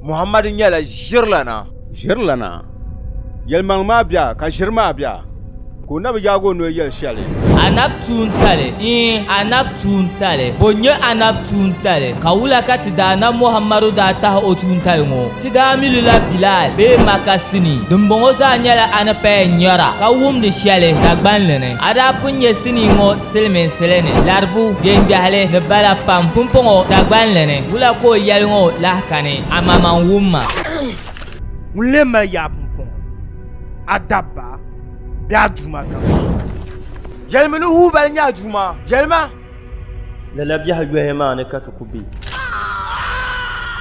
Muhammadu nyɛla ʒirilana. Ʒirilana? Yɛlimaŋli maa bɛ ka ʒiri maa bɛ ka o na bi yaagi o noli yɛli shɛli. Anabi tuuntali, iin, anabi tuuntali. Bo n-nyɛ anabi tuuntali? Ka wula ka ti Daanab Muhammadu daa tahi o tuuntali ŋɔ? Ti daa mi li la Bilal bee Maka sinii. Dimbɔŋɔ zaa nyɛla a ni paya nyara ka wumdi shɛli Dagbanli ni. A daa pun nyɛ sinii ŋɔ silimiinsili ni, laribu, gbeŋgbɛhili ni bala pam. Pumpɔŋɔ Dagbanli ni, wula ka o yɛli ŋɔ lahi kani? Amaman wumma. Ŋun lee mali yaa pumpɔŋɔ? A dabba bee a duuma kam? Yɛlimi ni Hubal nyɛ a duuma. Yɛlima! Lala biɛhi yɔhi maa ni ka ti ku be,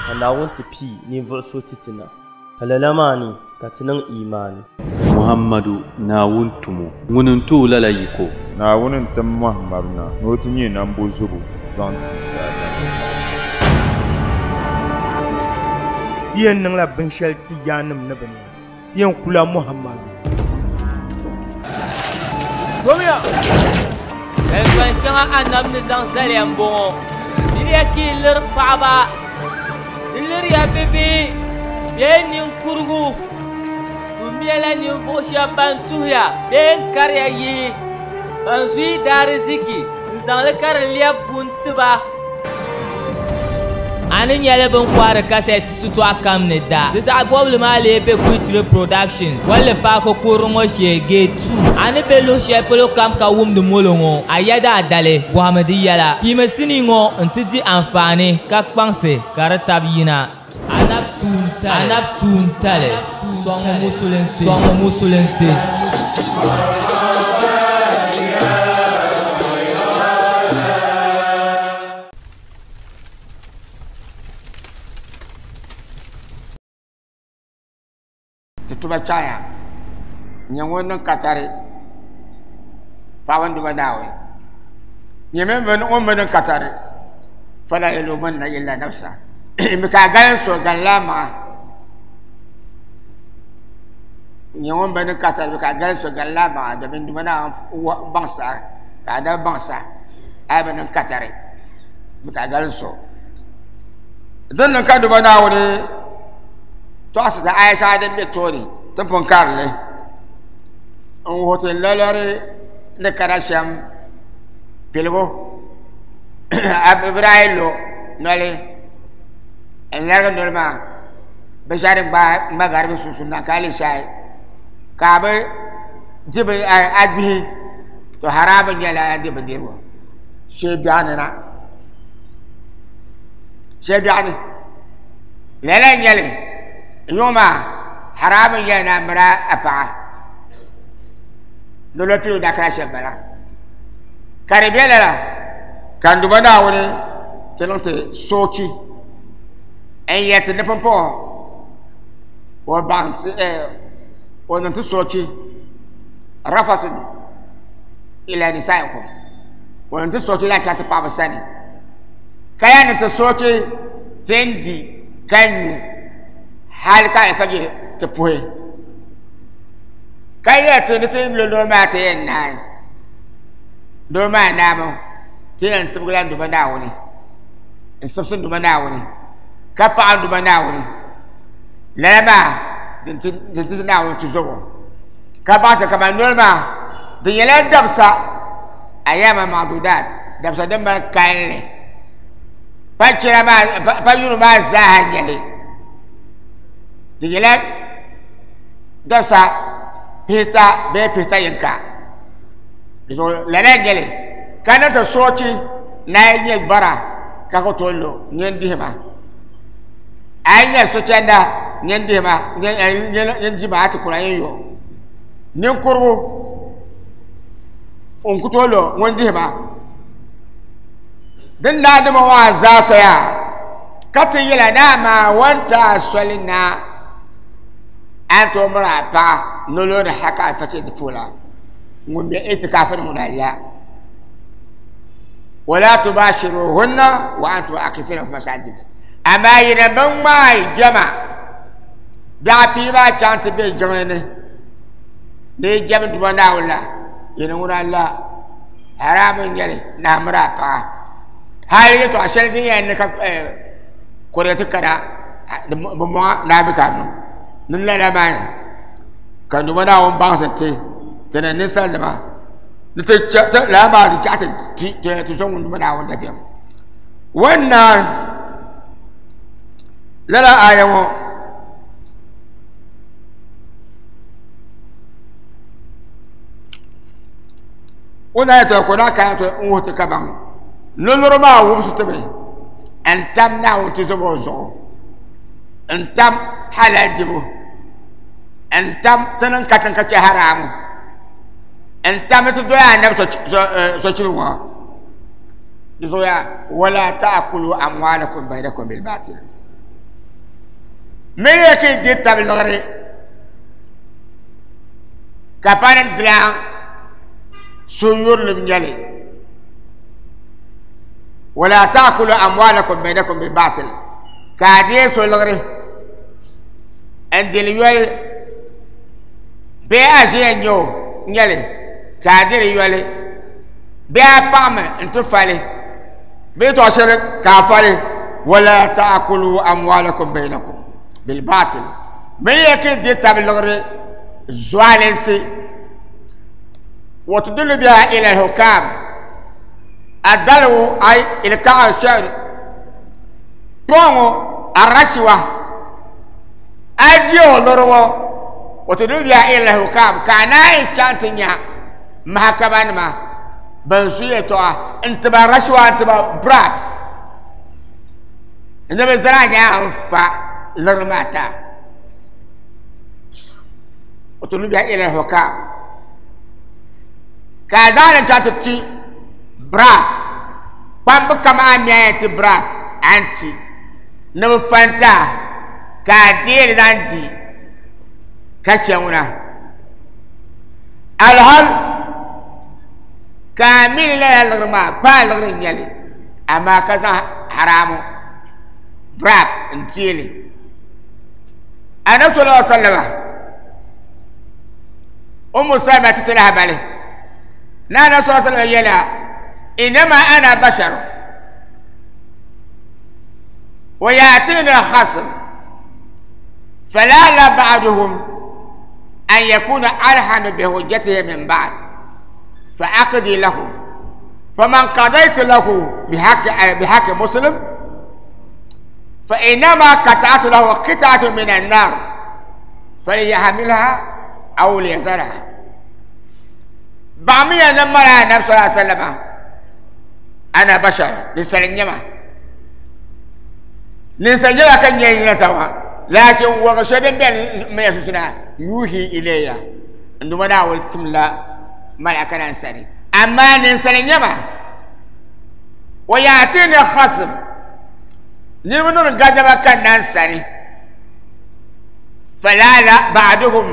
ka Naawuni ti pii ninvuɣ so ti ti na, ka lala maa ni ka ti niŋ iimaani. Muhammadu, Naawuni tumo, ŋuni n-ti o lala yiko. Naawuni n-tim Muhammadu na ni o ti nyɛ nambozobo zaŋ ti daadam. Ti yɛn niŋla binshɛli ti yaannim ni bi niŋ. Ti yɛn kula Muhammadu. Domiya! Zalikpan shɛŋa Anabi ni zaŋ zali ya m-bɔŋɔ, Miriya ka yi liri paɣiba, di liriya bibihi bee ninkurigu. Tummiya ninvuɣ shɛb ban tuhiya bee n-kariya yihi, ban zuyi daariziki n-zaŋ li ka di lɛbi buni ti ba. A ni nyɛli bɛ ni kɔhiri kasɛti sitɔɣu kam ni da. Di zaɣ bɔbili maa lee be Kuitiri Productions, Bolli Paaki kurili ŋɔ shee, Gate 2. A ni be luɣ shɛli polo kam ka wumdi molo ŋɔ, a yɛda a dali, bɔhimi di yɛla. Piimi sinii ŋɔ nti di anfaani ka kpaŋsi ka di tab yina. Anabi tuuntali, Anabi tuuntali, sɔŋmi musulinsi, sɔŋmi musulinsi. Ti tuma chaya n-nyɛ ŋun niŋ katari paɣaba ni duba Naawuni nyɛ ŋun bi niŋ katari fala yalumanna illa nafsa mi ka a galim so galila a maŋa n nyɛ ŋun bi niŋ katari mi ka a galim so galila a maŋa domin duba Naawuni baŋsa ka a nabi baŋsa a yi bi niŋ katari mi ka a galim so din niŋ ka duba Naawuni tɔɣisi ti aya shɛŋa din be tooni ti ni pun karili n wuhi ti lɔlɔri ni kana shɛm piligu bɛ daa yi lo noli n larigi noli maa binshɛɣu din gbaai ŋma garibi sunsuuni na ka a lihi shɛhi ka a bi di a gbihi to haraami nyɛla a di bindirigu shee biɛɣu ni na shee biɛɣu ni Lala n nyɛli yuŋ maa haraami n nyɛli ni a miri a paɣa ni lo pili dakara shɛli bala ka di bɛ lala ka n duba Naawuni ti niŋ ti soochi n yɛri ti ni pumpɔŋɔ o baŋsi o niŋ ti soochi rafasin ila nisaikum o niŋ ti soochi zaŋ chaŋ ti paɣaba sani ka yaa niŋ ti soochi Ti ni di ka nyu hali ka alifajiri ti puhi ka yɛli ti ni ti lo noo maa ti yɛn naai noo maa naabu ti yɛn tibigila n Duuma Naawuni n sibisi n Duuma Naawuni ka paɣi n Duuma Naawuni lala maa din ti Naawuni tuzobo ka baŋsi kamani noli maa di nyɛla dabisa ayama madudat dabisa din mali kalinli pa chɛra maa pa yuri maa zaaha n nyɛli di nyɛla dabisa pihita bee pihita yinga di zuɣu lala n nyɛli ka niŋ ti soochi ni a yi nyɛ bara ka ku tooi lo nyɛ dihima a yi nyɛ sochɛnda nyɛ dihima nyɛ dima a ti kura yɛn yo ninkurigu n ku tooi lo ŋun dihima Din daa dima maa zaasa yaa ka ti yɛla ni amaa wan ti a soli na a ni tooi miri a paɣa nolo ni hali ka alifa chɛ di puuni ŋun be itikaafi ni ŋuna la wala tubashiruhunna wa antum akifina fi masajid amaa yi na bi ŋmaai jɛma biɛɣu pii maa chaŋ ti be jiŋli ni ni yi jɛm Duuma Naawuni la yi ni ŋuna la haraam n nyɛli ni a miri a paɣa hali yɛltɔɣa shɛli din yɛn ni ka kɔriya ti kana Bi mɔŋa naa bi ka niŋ ni lala maa ni ka Duuma Naawuni baŋsi ti ti ni ninsalinima ni ti lala maa di chaɣi ti zo ŋun Duuma Naawuni dabiɛm wannan lala aya ŋɔ o na yɛtɔɣa ka o daa kana ti n wuhi ti ka baŋ lolori maa wumsi ti mi n tam Naawuni tuzobo zuɣu n tam halal dibu n tam ti niŋ katiŋ ka chɛ haramu n tam ni ti doli anabi sochibi ŋɔ di zuɣuya wala taakulu amwalakum bainakum bilbatil mini ya ka yi di tabi liɣiri ka pa ni dilan suhuyurilim nyɛli wala taakulu amwalakum bainakum bilbatil ka a deei so liɣiri n dili yoli bee a ʒiya nyɛ o nyɛli ka a dili yoli bee a paɣami n ti fali bee tɔɣ shɛli ka a fali wala taakulu amwalakum bainakum bilbatil mini ya ka di tabi liɣiri zualinsi وتدل بها إلى الحكام الدلو أي إلقاء الشعر طومو الرشوة أجيو لرو وتدل بها إلى الحكام كان أي محكمة ما بنسوية توه انت برشوة انت براد إنما زراعة أنفع لرماتا وتدل بها إلى الحكام ka a zaŋli chaŋ ti ti biraab kpambi kam a mi a yɛn ti biraab a ni ti ni bi fanta ka a deeli zaŋ di ka chɛ ŋuna alihal ka a mi ni lala liɣiri maa paa liɣiri n nyɛli amaa ka zaŋ haramu biraab n deeli anabi sallallahu alaihi wasallam umu salama ti ti lahabali ni anabi sallallahu alaihi wasallam yɛla inama ana bashar wa yatini alkhasm falala ba'duhum an yakuna alhanu bihujjatihi min ba'd فأقضي له فمن قضيت له بحق بحق مسلم فإنما قطعت له قطعة من النار فليحملها أو ليزرها بعمية نمرة النبي صلى الله عليه وسلم أنا بشر لسلنيما لسلنيما كان يجينا سوا لكن وغشدن بين ما يسوسنا يوحي إلي عندما ناول تملا ملكا أنساني أما نسلنيما ويأتيني خصم niriba niŋdi gadama ka nansani falala ba'duhum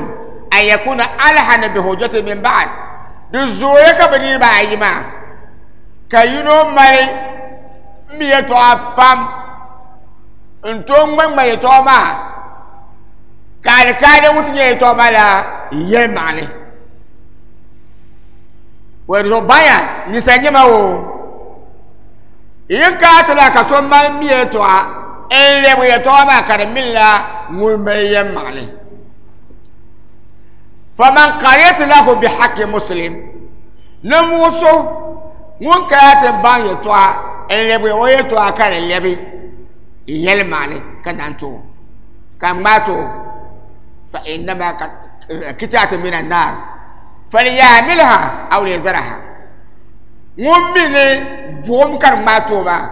an yakuna alhana bi hujjati min ba'd di zooya ka bi niriba ayi maa ka yino mali mi yɛtɔɣa pam n tooi ŋma ŋma yɛtɔɣa maa ka alikaali ŋun ti nyɛ yɛtɔɣa maa la yɛlimaŋli wɛri zuɣu banya ninsal nyɛma o yin ka ti la ka so mali mi yɛtɔɣa n lɛbi yɛtɔɣa maa ka di minila ŋun mali yɛlimaŋli faman qariyat lahu bihaqi muslim ninvuɣu so ŋun kana ti baŋ yɛtɔɣa n lɛbi o yɛtɔɣa ka di lɛbi yɛlimaŋli ka naan to ka ŋmaa to fa innama kitatu min annar falyamilha aw liyazaraha ŋun mi ni buɣum ka di ŋmaa to maa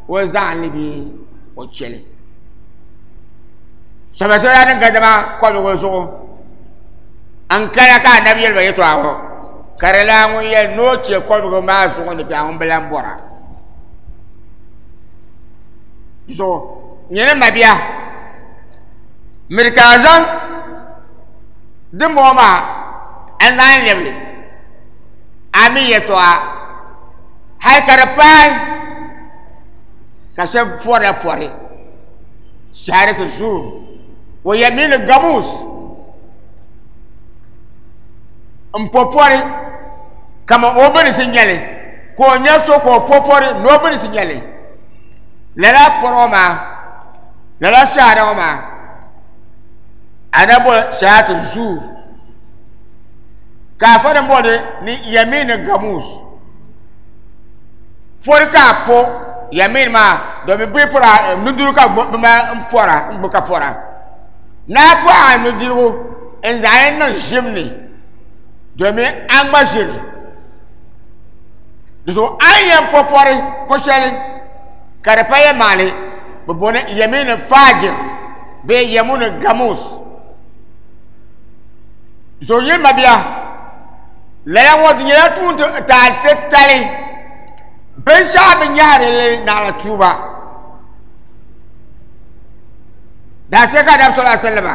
o zaŋ li bee o chɛli sɔbɛ shɛli din gadama kɔbigu zuɣu n kana ka anabi yɛli ba yɛtɔɣa ŋɔ ka di laa ŋun yɛli ni o chɛ kɔbigu maa zuɣu ni biɛɣu ŋun bi lan bɔra zuɣu nyini mabia miri ka a zaŋ dimbɔŋɔ maa n zaŋ lɛbi a mi yɛtɔɣa hali ka di paai ka shɛba pɔrila pɔri shahadatu zuur wa yamini gamus n po pɔri kama o bini ti nyɛli ka o nyɛ so ka o po pɔri ni o bini ti nyɛli lala pɔri ŋɔ maa Lala shahada ŋɔ maa ana boli shahadatu zuur ka afa nim boli ni yamin gamus pori ka a po yamin maa domin bi pora nudirigu ka bi mali n pora n gbubi ka pora ni a po a nudirigu n zaŋli niŋ ʒim ni domin a ŋma ʒiri di zuɣu a ni yɛn po pɔri po shɛli ka di pa yɛlimaŋli bi booni yamini fajir bee yamuni gamus zuɣu yili mabia lala ŋɔ di nyɛla tuun taali titali binshaɣu bi nyahari li naɣila tuuba daasɛ ka anabi sala sallama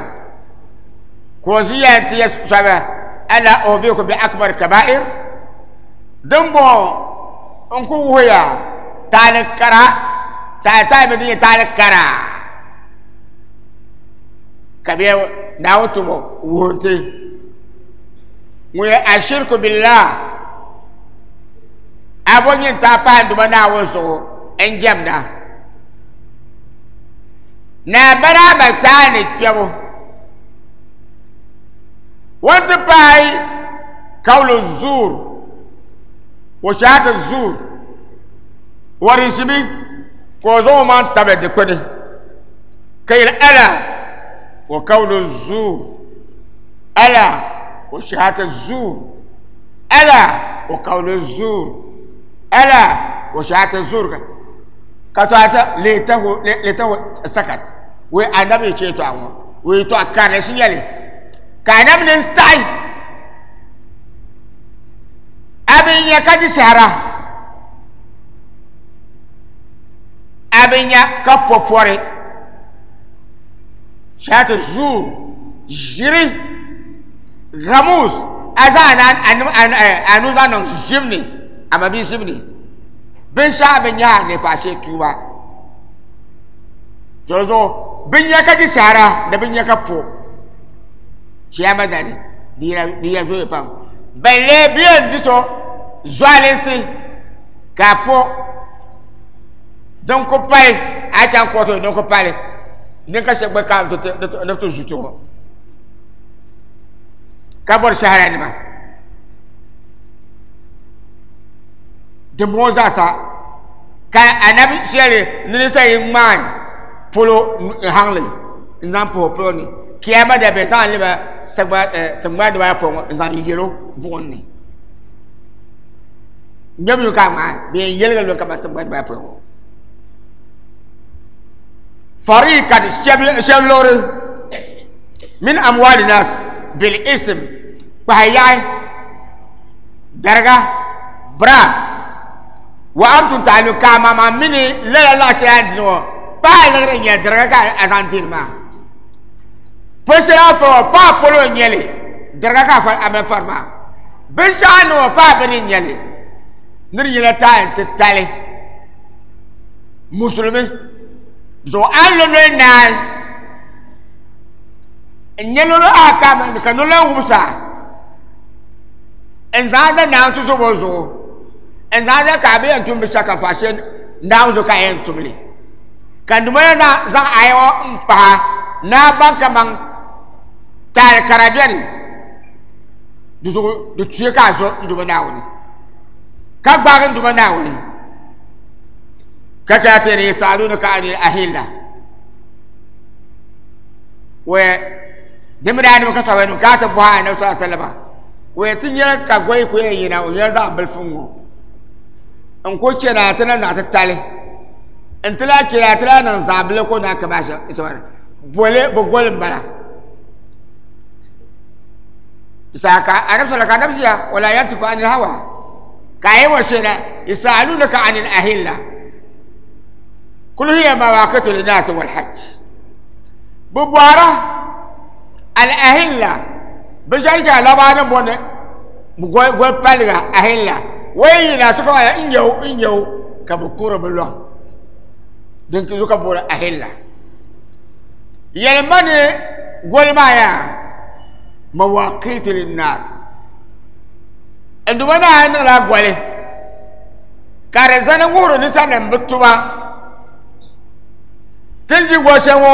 ka o ʒiya n ti yɛ sɔba ala uhbikum bi akbar kaba'ir din bɔŋɔ n ku wuhiya taali kara taali taali mi din nyɛ taali kara ka bɛ Naawuni tumo wuhi ti ŋun yɛ ashirku billah a bo nyin taai pahi n Duuma Naawuni zuɣu n jɛmda naa baraaba taai ni kpɛbu o ni ti paai kawulu zuur o shahati zuur o di ʒimi ka o zaŋ o maŋ tabili dikpuni ka yɛli ala wa kawulu zuur ala wa shahati zuur ala wa kawulu zuur ala wa shahati zuur ka to ata leetahu leetahu sakat wai annabi ya ce to a ŋɔ wai to a karili shi nyɛli ka annabi ni taɣi a bi nya ka di shahara a bi nya ka po pɔri shahati zuur ʒiri gamus a zaŋ a nu zaŋ niŋ ʒim ni a ma bi ʒim ni binshaɣu bi nyaha ni faashee tuuba to zuɣu bi nya ka di shahara ni bi nya ka po chiyama dani di ya zoya pam balle bi yɛn di so zualinsi ka po din ku pali a chaŋ kootu din ku pali din ka shɛba gba kaam ni ti zu ti ŋɔ ka bɔri shahara nima dimbɔŋɔ zaasa ka anabi shɛli ni ninsal yi ŋmaai polo haŋli n zaŋ puhi polo ni kiyama da bɛ zaŋ liba sagba tingbani dibayi polo ŋɔ n zaŋ yɛlo buɣum ni nyɛbu yu ka ŋmaai bɛ yɛn yɛligi li kamani tingbani dibayi polo ŋɔ fariqan shɛb liɣiri min amwali nas bil ism kpahi yaɣi dariga bira wa antum ta'lamun ka mama mini lala laɣa shɛli a ni dini ŋɔ paa liɣiri n nyɛli dariga ka a zaŋ diri maa po shɛli a fa ŋɔ paa polo n nyɛli dariga ka a fa a mali fari maa binshaɣu ni ŋɔ paa bini n nyɛli ni di nyɛla taali titali musulimi zuɣu a ni lo noli naai n nyɛ noli ahakaam ka noli lan wumsa n zaŋ da Naawuni tuzobo zuɣu n zaŋ da ka a bi yɛn tum binshɛɣu ka faashee Naawuni zuɣu ka a yɛn tumli ka n Duuma na zaŋ aya ŋɔ n pahi ni a baŋ kaman taali kara beni di zuɣu di tuya ka a zo n Duuma Naawuni ka gbaagi n Duuma Naawuni ka ka ti yɛli yasalunaka anil ahilla wɛ di mi daa nim ka sɔhaba nim ka ti bɔhi anabi sallallahu alaihi wasallam wɛ ti nyɛla ka goli ku yɛn yina o nyɛla zaɣ bilifu ŋɔ n ku chɛna ti na zaɣ titali n ti lahi chɛna ti lahi niŋ zaɣ bili ko na kama shɛba boli bi goli n bala saa ka anabi sallallahu ka anabi ʒiya wala yantiku anil hawa ka a yi wa shɛla yasalunaka anil ahilla kul hiya mawaqitu linnas wal hajj bi bɔhira al ahilla bi shɛli chɛ alaba ni bɔni goli paliga ahilla wai yina so kama n nyɛo n nyɛo ka bi kuri bi lɔŋ din zuɣu ka bi bɔri ahilla yɛlima ni goli maa yaa mawaqiti linnas n duma naa niŋla goli ka di zani wuhiri ni sanim bi tuma. Ti ni ʒi goli shɛli ŋɔ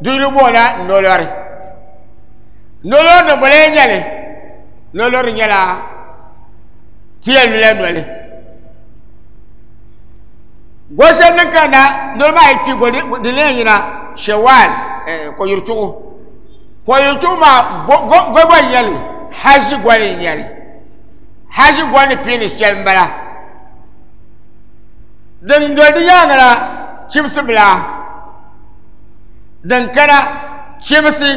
di yuli booni nolori. Nolori ni boli n nyɛli nolori nyɛla ti yɛn lula noli. Goli shɛli din kanna noli maa yi kpi goli di lee yina Shawwal koyuri chuɣu. Koyuri chuɣu maa goli bɔ n nyɛli haji goli n nyɛli. Haji goli ni piini shɛli n bala. Din doli di nyaanga la chibisi bila din kana chibisi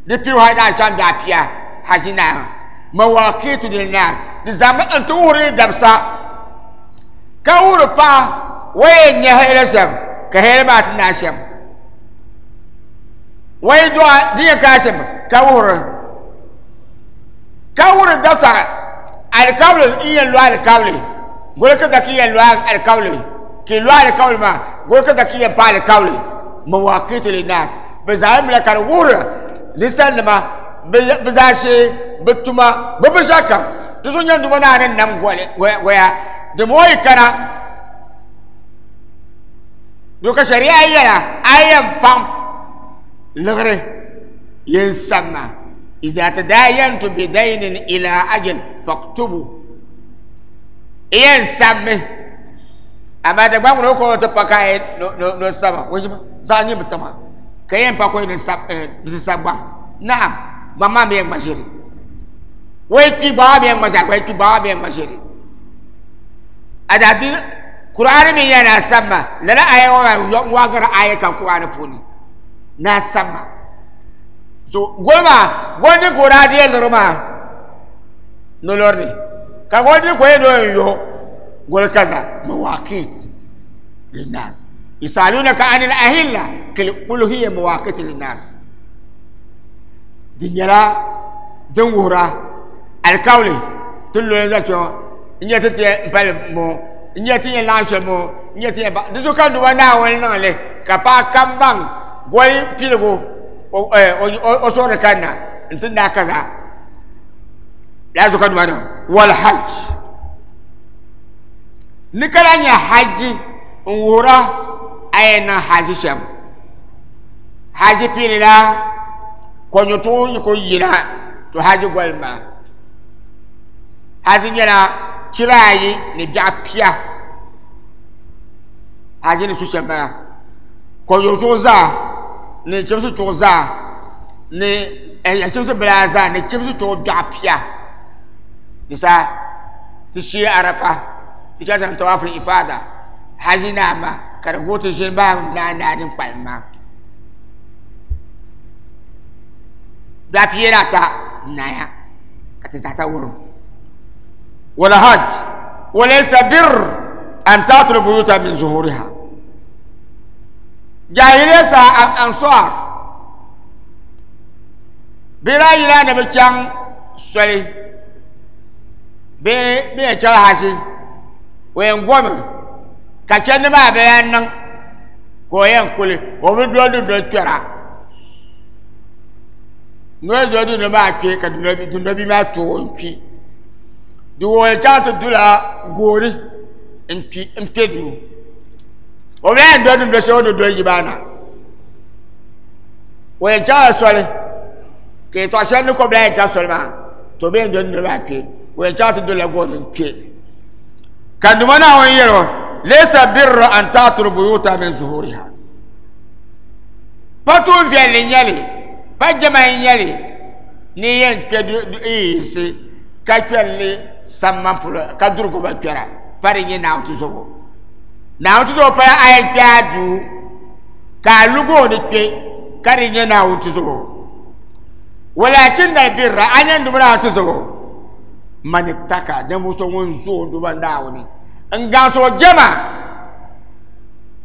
di piu hali daa chaŋ biɛɣu pia haji naa mawaqitu linnas di zaŋmi n ti wuhiri ni dabisa ka wuhiri paɣa o yɛn nyɛ hɛlɛ shɛm ka hɛlɛ maa ti naai shɛm o yi dɔɣi di yɛn kana shɛm ka wuhiri ka wuhiri dabisa alikawli n yɛn lo alikawli goli ka ki yɛn lo alikawli ki lo alikawli maa goli ka ki yɛn pa alikawli mawaqitu linnas bi zaa mila ka di wuhiri ninsalinima bi zaashee bi tuma bi binshɛɣu kam di zuɣu nyɛ Duuma Naa ni nam goya di moo yi kana do ka shari'a yɛla a yɛn paŋ liɣiri yɛn samma iza tadayantu bidaynin ila ajal faktubu yɛn sammi amaa Dagbaŋ ŋuni o ko ti pa ka a yɛn no sama o yima zaɣ nyɛ bi tama ka yɛn pa ko ni sab gbaŋ naam gbaŋ maa mi yɛn ŋma ʒiri o yi kpi gbaŋ maa mi yɛn ŋma ʒiri o yi kpi gbaŋ maa mi yɛn ŋma ʒiri a daa di Kur'aani mi yɛn na samma lala aya ŋɔ maa waɣigiri aya kam Kur'aani puuni na samma so goli maa goli din ka o daa deei liɣiri maa nolori ni ka goli din ka o yɛn ni o yɛn yo goli kaza mawaqit linnas yasalunaka anil ahilla kul hiya mawaqit linnas di nyɛla din wuhira alikawli ti loli za kpɛ ŋɔ n nyɛ ti ti yɛn pali ŋɔ n nyɛ ti yɛn laɣam shɛli ŋɔ n nyɛ ti yɛn di zuɣu ka Duuma Naawuni niŋli ka paɣa kam baŋ goli piligu o suhuri kanna n ti naai kaza lala zuɣu ka Duuma niŋ wal hajj ni ka lahi nyɛ hajji n wuhira a yɛn niŋ hajji shɛm hajji piinila konyutuɣu yi ku yina to hajji goli maa hajji nyɛla chira ayi ni biɛɣu pia hajji ni su shɛm bala konyuri chuɣu zaa ni chimsi chuɣu zaa ni chimsi bila zaa ni chimsi chuɣu biɛɣu pia di saha ti shee arafa ti chɛŋ ti tawaful ifada hajji naa maa ka di guui ti ʒini bahi naai naai din kpalim maa biɛɣu pia ni ata naaya ka ti zaasa wurim wala hajj walaysa bir an ta'tul buyuta min zuhuriha jahiliya sa ansar bɛ daa yina ni bi chaŋ soli bee bɛ yɛn chaŋ haji o yɛn gomi ka chandi maa bi lahi niŋ ka o yɛn kuli o bi doli dundoli kpɛra ni o doli dundoli maa kpɛ ka dundoli bia maa tooi o n kpi di wuhi chaŋ ti dula gooni n kpɛ duu o bi lahi yɛn doli dundoli shɛli o ni doli yi maa na o yɛn chaŋla soli ka yɛltɔɣa shɛli ni ka o bi lahi yɛn chaŋ soli maa to bɛ yɛn doli dundoli maa kpɛ o yɛn chaŋ ti dolila gooni n kpɛ ka Duuma Naawuni yɛl o laysa birra an ta'tul buyuta min zuhuriha pa tuun viɛlli n nyɛli pa jɛma n nyɛli ni yɛn kpɛ yinsi ka kpɛrili samban polo ka durigu ba kpɛra pa di nyɛ Naawuni tuzobo Naawuni tuzobo pala a yɛn kpɛ a duu ka a lu gooni kpɛ ka di nyɛ Naawuni tuzobo walakin albirra a nyɛ Duuma Naawuni tuzobo man ittaka ninvuɣu so ŋun zo o Duuma Naawuni n gaŋsi o jɛma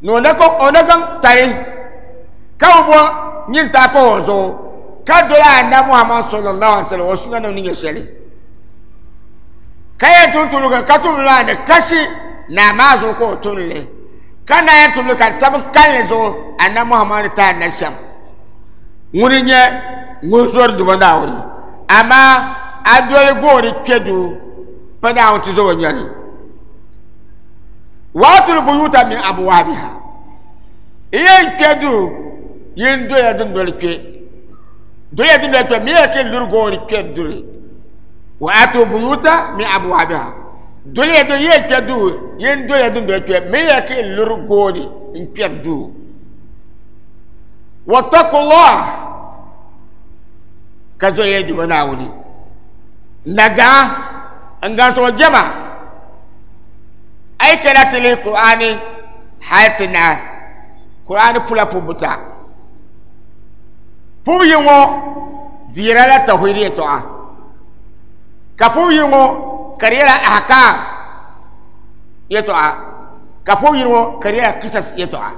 ni o na gaŋ tali ka bi bo nyintaa pahi o zuɣu ka doli anabi Muhammad sallallahu alaihi wasallam o sunna nim ni nyɛ shɛli ka yɛn tum tumli ka tumli maa ni kashi naa maa zuɣu ka o tumli ka na yɛn tumli ka di tabi kalinli zuɣu anabi Muhammad ni tahi na shɛm ŋuni n nyɛ ŋun zori Duuma Naawuni amaa a doli gooni kpɛ duu pa Naawuni tuzobo nyɛli waatul buyuta min abwabiha Yɛn kpɛ duu yin doya dundoli kpɛ doya dundoli kpɛ mi ya ke luri gooni kpɛ duri wa atu buyuta min abwabiha doliya do yɛn kpɛ duu yin doya dundoli kpɛ mi ya ke luri gooni n kpɛ duu wattaqullah ka zo yɛ duba naawuni nagaa n ganso jama ay kana tili qur'ani hali ti naai qur'ani pula pubu ta pubu yi ŋɔ dira la tawhid yɛltɔɣa ka pubu yi ŋɔ ka di nyɛla ahkam yɛltɔɣa ka pubu yi ŋɔ ka di nyɛla qisas yɛltɔɣa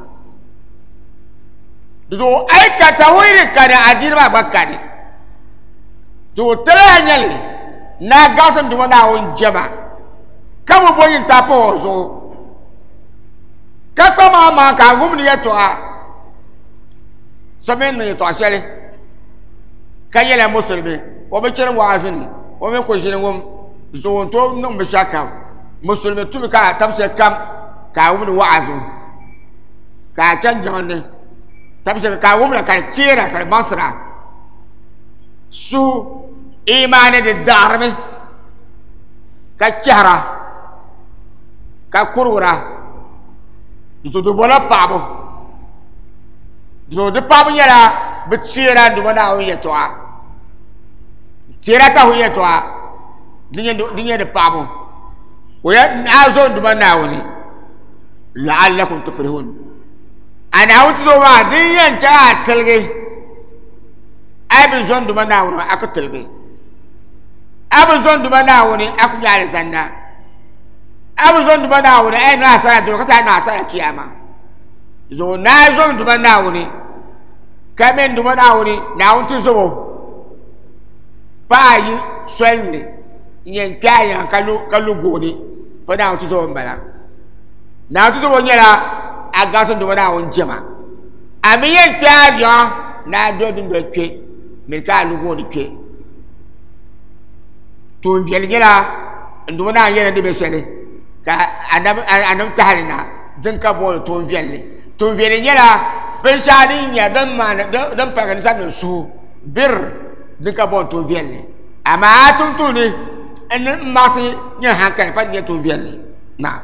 zuɣu ayi ka tawhid kani adiini maa gba kani zuɣu tariya nyɛli naa gaɣasim duma Naawuni jɛma ka bi bo yintaa pahi o zuɣu ka kpa maa maa ka a wumdi yɛltɔɣa so mini niŋ yɛltɔɣa shɛli ka nyɛla musulimi o bi chani waazi ni o mi ku ʒini ŋun zuɣu n tooi niŋ binshɛɣu kam musulimi tumi ka a tam shɛli kam ka a wumdi waazu ka a chani jiŋli ni tam shɛli ka a wumda ka di teera ka di baŋsira suhu imaani di daɣarimi ka chɛhira ka kurigira di bola paɣabu di paɣabu nyɛla bi teera Duuma Naawuni yɛltɔɣa teera tahu yɛltɔɣa di nyɛ di paɣabu o yɛ a zo Duuma Naawuni la'allakum tuflihun a Naawuni tuzo maa din yɛn chɛ a tiligi a yi bi zo Duuma Naawuni a ku tiligi a bi zo Duuma Naawuni a ku nyɛ alizanda a bi zo Duuma Naawuni a yi niŋ asara doro ka ti a niŋ asara kiyama zuɣu naa zo Duuma Naawuni ka mini Duuma Naawuni Naawuni ti zobo paɣa yi soli ni n yɛn kpɛ a yiŋa ka lu gooni pa Naawuni ti zobo n bala Naawuni ti zobo nyɛla a gaɣasi Duuma Naawuni jɛma a mi yɛn kpɛ a yiŋa ni a doli dundoli kpɛ mini ka a lu gooni kpɛ tuun viɛlli nyɛla n Duuma Naawuni yɛla ni bɛ shɛli ka anabi tahali na din ka booni tuun viɛlli tuun viɛlli nyɛla binshaɣu din nyɛ din maani din paligi ninsal nim suhu bir din ka booni tuun viɛlli amaa a tum tuuni n maɣasi nyɛ hankali pa nyɛ tuun viɛlli naam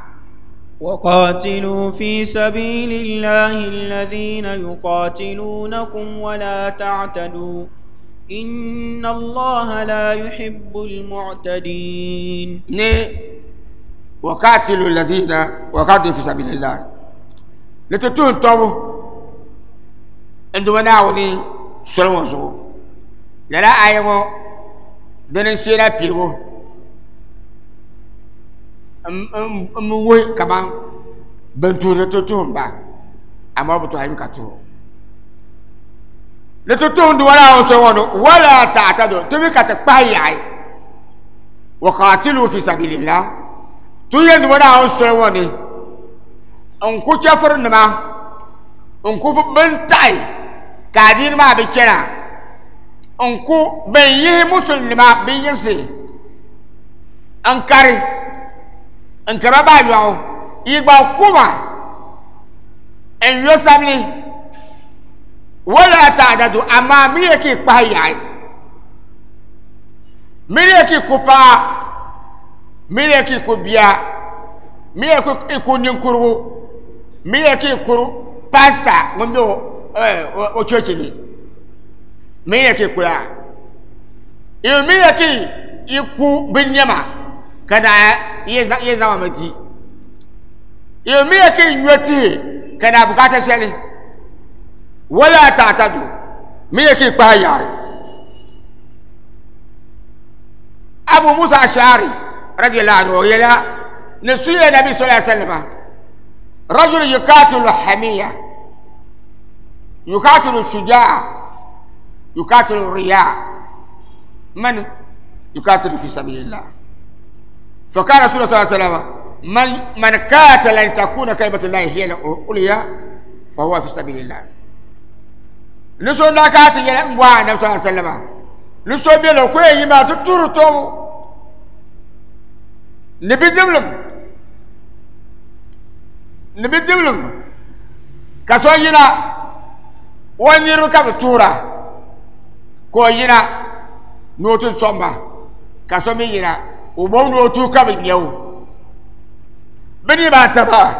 وقاتلوا في سبيل الله الذين يقاتلونكم ولا تعتدوا إن الله لا يحب المعتدين ni وقاتلوا الذين وقاتلوا في سبيل الله ni ti tuhi tɔbu n Duuma Naawuni soli ŋɔ zuɣu lala aya ŋɔ dini n sheela piligu n wuhi kaman bin tuhiri ti tuhim ba amaa bi tuhi ka tuhi ni ti tuhim Duuma Naawuni soli ŋɔ ni wala ta'tadu ti mi ka ti kpahi yaɣi وقاتلوا في سبيل الله tu yɛn Duuma Naawuni soli ŋɔ ni n ku chɛfurinima n ku bin taɣi ka adiini maa bi chɛna n ku bin yihi musulinima bin yinsi n kari n kariba baa yɔɣu yi gba kuma n yo sabili wala ta'dadu amaa mi yɛ ka yi kpahi yaɣi mi yɛ ka yi ku paɣa mi yɛ ka yi ku bia mi yɛ ka yi ku ninkurigu mi yɛ ka yi kuri paasita ŋun bɛ o cheechi ni mi yɛ ka yi kula mi yɛ ka yi ku binnɛma ka daa yɛ zaŋ mi di mi yɛ ka yi nyo tihi ka daa bukaata shɛli wala ta'tadu mi yɛ ka yi kpahi yaɣi Abu Musa Ash'ari radiyallahu anhu yɛla ni suya nabi sallallahu alaihi wasallam rajul yuqatilu hamiya yuqatilu shujaa yuqatilu riya man yuqatilu fi sabilillah فقال رسول الله صلى الله عليه وسلم من من قاتل لتكون كلمة الله هي العليا فهو في سبيل الله نسو نكات يلا ngwa النبي صلى الله عليه وسلم ni so bɛ la ko yi maa ti turi tɔbu ni bidiblim ni bidiblim Ka so yina o niriba ka bɛ tuhira ka o yina ni o ti sɔŋ ba ka so mi yina o bɔŋ ni o tuhi ka bɛ nya o bɛ niriba ata maa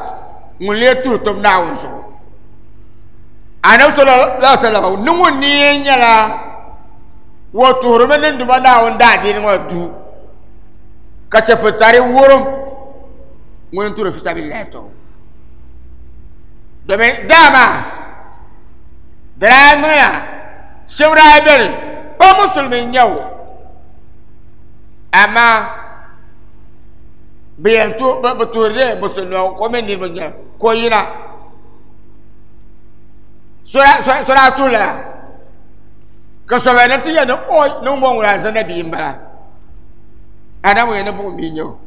ŋun lee tuhi tom Naawuni zuɣu Anabi sallallahu alaihi wasallam ni ŋun ni nyɛla o tuhirimi ni Duuma Naawuni daadiini ŋɔ du ka chɛfuritari wurim ŋuni n-tuhiri fisabilillahi tɔbu domin daa maa di daa niŋya shɛba daa beni pa musulimi n-nyɛ o amaa bɛ yɛn bɛ tuhirila musulimi ka o mi niriba n-nyɛ ka o yina so daa tuhila ka sɔbɛnim ti yɛli ni o ni ŋun bɔŋɔ alizanda bia m-bala Adamu yɛn ni buɣum bia n-nyɛ o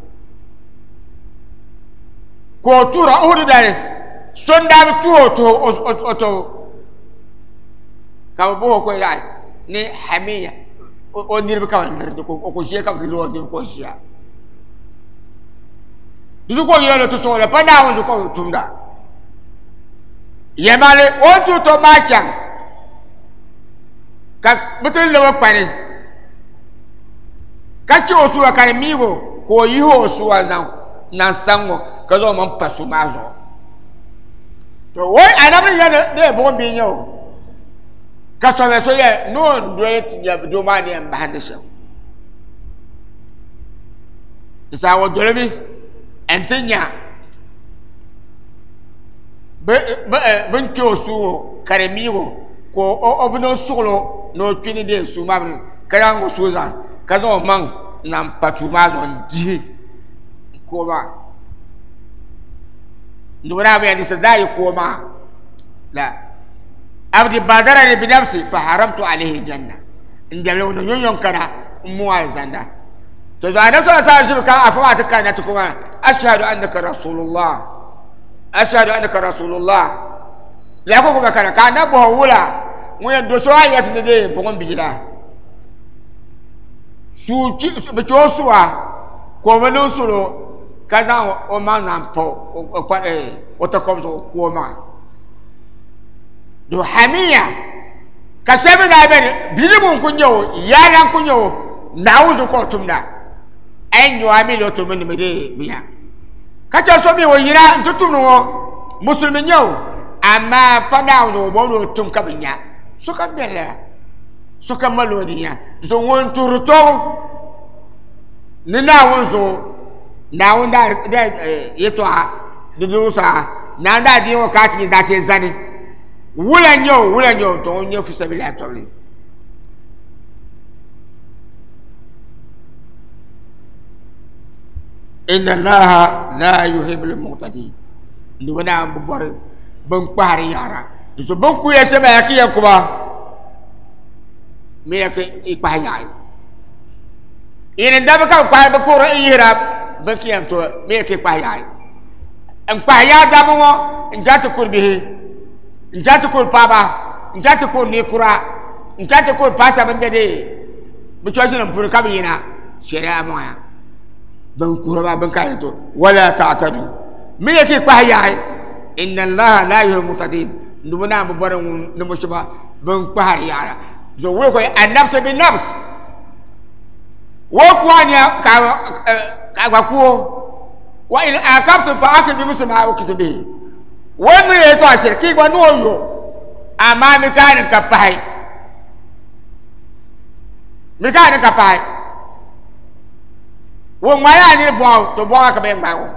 ka o tuhira Uhudu dali so n-daa bi tuhi o tuhi o tɔbu ka bɛ bɔhi o ka o yɛli ni hamiya o niriba ka bɛ lirigi ka o ku ʒiya ka bɛ liri o niriba ka o ʒiya di zuɣu ka o yɛli ni ti sɔŋ o pa Naawuni zuɣu ka o tumda yɛlimaŋli o ni tuhi tɔbu maa chaŋ ka bɛ ti lab o kpani ka chɛ o suwa ka di miig o ka o yihi o suwa zaŋ saŋ ŋɔ ka zaŋ o maŋ pa su maa zuɣu to o anabi ni yɛli ni buɣum bia nyɛ o ka sɔbɛ so yɛ ni o ni doli ti nyɛ doo maa ni yɛn bahindi shɛm di saha o dolimi n ti nya bin kpɛ o suu ŋɔ ka di miig o ka o bi niŋ suɣulo ni o kpi ni deei suu maa bini ka zaŋ o suu zaŋ ka zaŋ o maŋ zaŋ pa tuu maa zuɣu n dihi n ku o maa ndugu naa bɛ ni zaa yi ku o maa la abdi badarani binafsi fa haramtu alayhi janna n dɛbili ŋun yɔn yɔn kana n mu alizanda to zuɣu anabi sallallahu alaihi wasallam ka afa maa ti kana ti kuma ashhadu annaka rasulullah ashhadu annaka rasulullah la ko kuma kana ka anabi bɔhɔ wula ŋun yɛn do so a yɛti ni dee buɣum bia la suu bi chɛ o suwa ka o bi niŋ solo ka zaŋ o maŋ zaŋ pa o takɔbi zuɣu ku o maŋa do hamiya ka shɛba mi daa bɛni bilibu n ku nyɛ o yaala n ku nyɛ o Naawuni zuɣu ka o tumda a yi nyɛ o a mi ni o tummi ni mi dee binya ka chɛ so mi o yina n ti tumdi ŋɔ musulimi nyɛ o amaa pa Naawuni zuɣu o bɔŋ ni o tum ka bi nya sokam bɛni lala sokam mali o niya zuɣu ŋun tuhiri tɔbu ni Naawuni zuɣu Naawuni daa yɛtɔɣa di zuɣusaa Naawuni daa dihi ŋɔ ka a ti nyɛ zaashee zani wula n-nyɛ o wula n-nyɛ o to ŋun nyɛ fisabilillahi tɔbili inna allaha la yuhibbul mu'tadin ndubi Naawuni bi bɔri bin kpahiri yaɣara so bin kuya shɛm ya ki yɛn kuba mi ya ki i kpahi yaɣi ini dabi ka bi kpahi bi kuri n yihira bin ki yɛn to mi ya ki kpahi yaɣi n kpahi yaɣi dabi ŋɔ n ja ti kuri bihi n ja ti kuri paɣaba n ja ti kuri ninkura n ja ti kuri paasa bin bɛ de bi chɔchi nim puuni ka bi yina shɛriya maŋa bin kuhiri maa bin ka yɛn to wala ta'tadu mi ya ki kpahi yaɣi inna allaha la yuhibbul mu'tadin ndubu naa bi bɔri ŋun ni mushiba bin kpahari yaɣara so wuli ko annafsu bi nafs wo kuwa nia ka ka gba kuo wa in akabtu fa akib bi misli ma ukitu bihi wo ni ye to ashiri ki gba ni o yo amaa mi ka ni ka pahi mi ka ni ka pahi wo ŋmaya a nini bɔɣu to bɔɣu ka bɛ ŋmaai o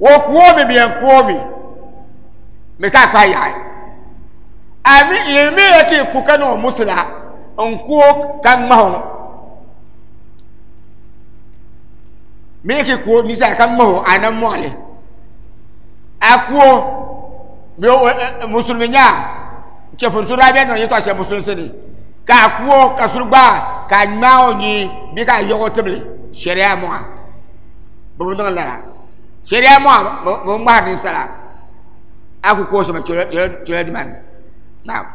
wo kuo mi bi yɛn kuo mi mi ka kpahi yaɣi a mi yi mi yɛ ki ku ka niŋ musula n kuo ka ŋmahi o mi yɛ ki kuo nisa ka ŋmahi o a na mɔɣili a kuo bi musulimi nyaa chɛfuri so daa bɛ niŋ yɛtɔɣa shɛli musulinsi ni ka a kuo ka suri gbaai ka a ŋmaai o nyee bee ka a yɔg o tibili shɛriya mɔɣa bi bi niŋ lala shɛriya mɔɣa bi bi ŋmahari ninsala a ku kuo shɛba chɛla dimani naam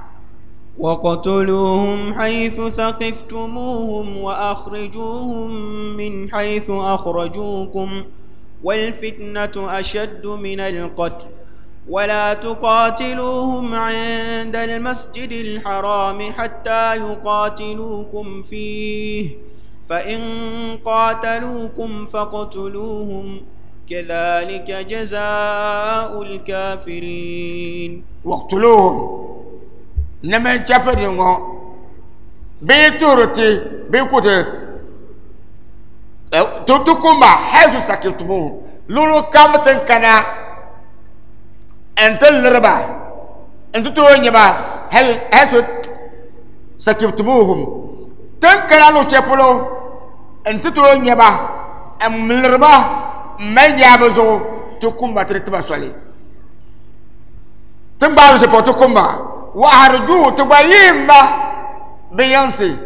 وقتلوهم حيث ثقفتموهم وأخرجوهم من حيث أخرجوكم والفتنة أشد من القتل. ولا تقاتلوهم عند المسجد الحرام حتى يقاتلوكم فيه، فإن قاتلوكم فاقتلوهم، كذلك جزاء الكافرين. واقتلوهم نمن كفرين بيتورتي بيكوتي تتكما حيث سكتموه لولو كامتن كنا انت الربا انت تونيبا حيث سكتموهم تنكنا لو شابلو انت تونيبا ام الربا من يابزو تكما ترتبا سولي تنبالو سيبو تكما وأرجو تبايما بيانسي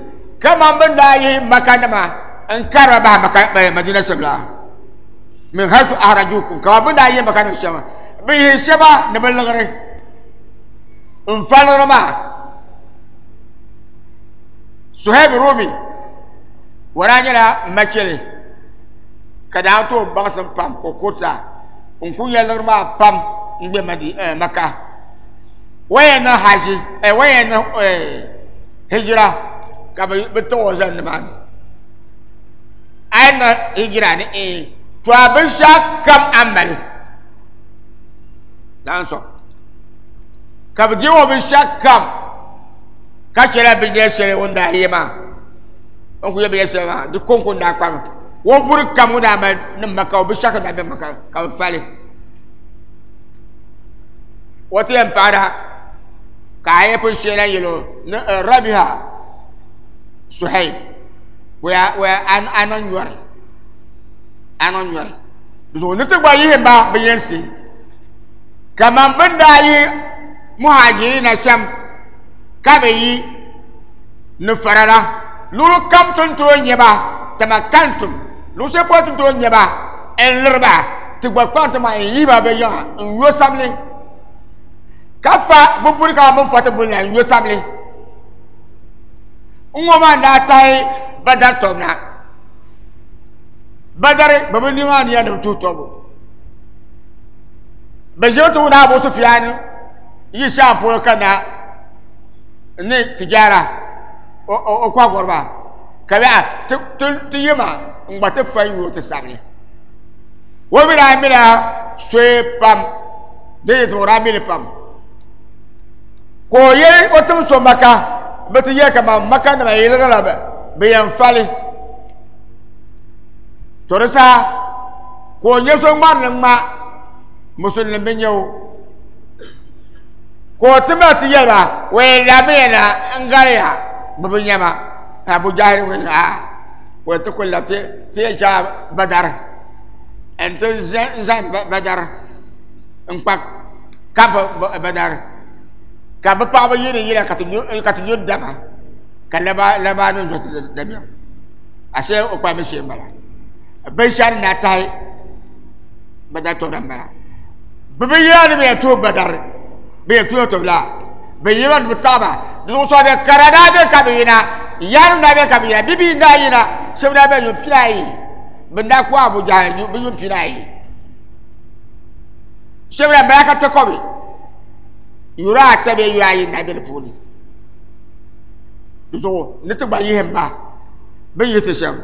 كما من داي مكانما انكر بها مدينة شبلا من حيث أخرجوكم كما من داي مكان الشمال به شبا نبلغري انفال رما سهيب رومي وراجلا مكيلي كداتو بغسم بام كوكوتا انكو يلغرما بام نبي مكة وين حاجي وين هجرة كما بتوزن مان أين هجرة ني توابشا كم عمل لانسو كبديو بشا كم كشلا بيجي وندا هيما أنكو يبي ما دكون كون داكم وبر كم ودا ما نمكا وبشا كم دابي مكا كم فالي وتيم بارا كاي بوشينا يلو ربيها سهيب ويا ويا أن أنا نيوري أنا نيوري بس نتبع يهما بينسي كمان بنداي مهاجرين شام كابي نفرلا لولو كم تنتو نيبا تمكنتم لو سيبوا تنتو نيبا الربا تبقى كنتم يبا بيا يوساملي كفا ببوري كمان فاتبولنا يوساملي ngoma na tai badar tobna badar babuli ngani ya dum tutobo bajeto na Abu Sufyan yi sha po kana ni tijara o kwa gorba kabe tu yima ngbate fayu to sabli wo mi na mi na swe pam de zo ra mi pam ko ye o tum so maka bati ye kama maka na yelga ba be yan fali torisa ko nyeso man ma musulmi be nyew ko timati yela we la me na ngariya bu nyama Abu Jahil we a we to kulla te te ja badar ente zan badar ngpak ka badar ka ba pa ba yiri yira ka tu dama ka laba laba no zo da mi ase o pa mi she mala be shan na tai badar to mala be yira ni be to badar be to to bla be yira ni taba do so be karada be ka be ina yanu na be ka be bibi na yina she na be yo pirai be na ko Abuja be yo pirai she na be ka to ko be yura tabe yura yi na be puni so ne to ba yi hemba be yi te shem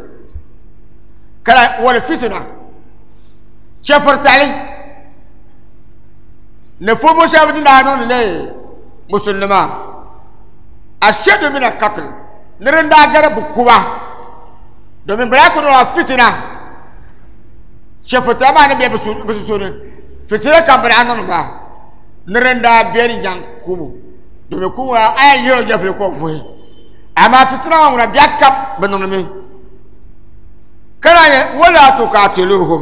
kala wal fitna chefartali ne fomo shabu na non ne muslima ashadu min al-qatl nirinda gara bukuwa domin bara ku na fitna chefartama ne be bisu ne fitna kan bara nan ba nirinda beri jan kubu domin kuwa ayan yau jafre ko fuhi amma fitna wa ngura biakam benonmi kana wala tuqatiluhum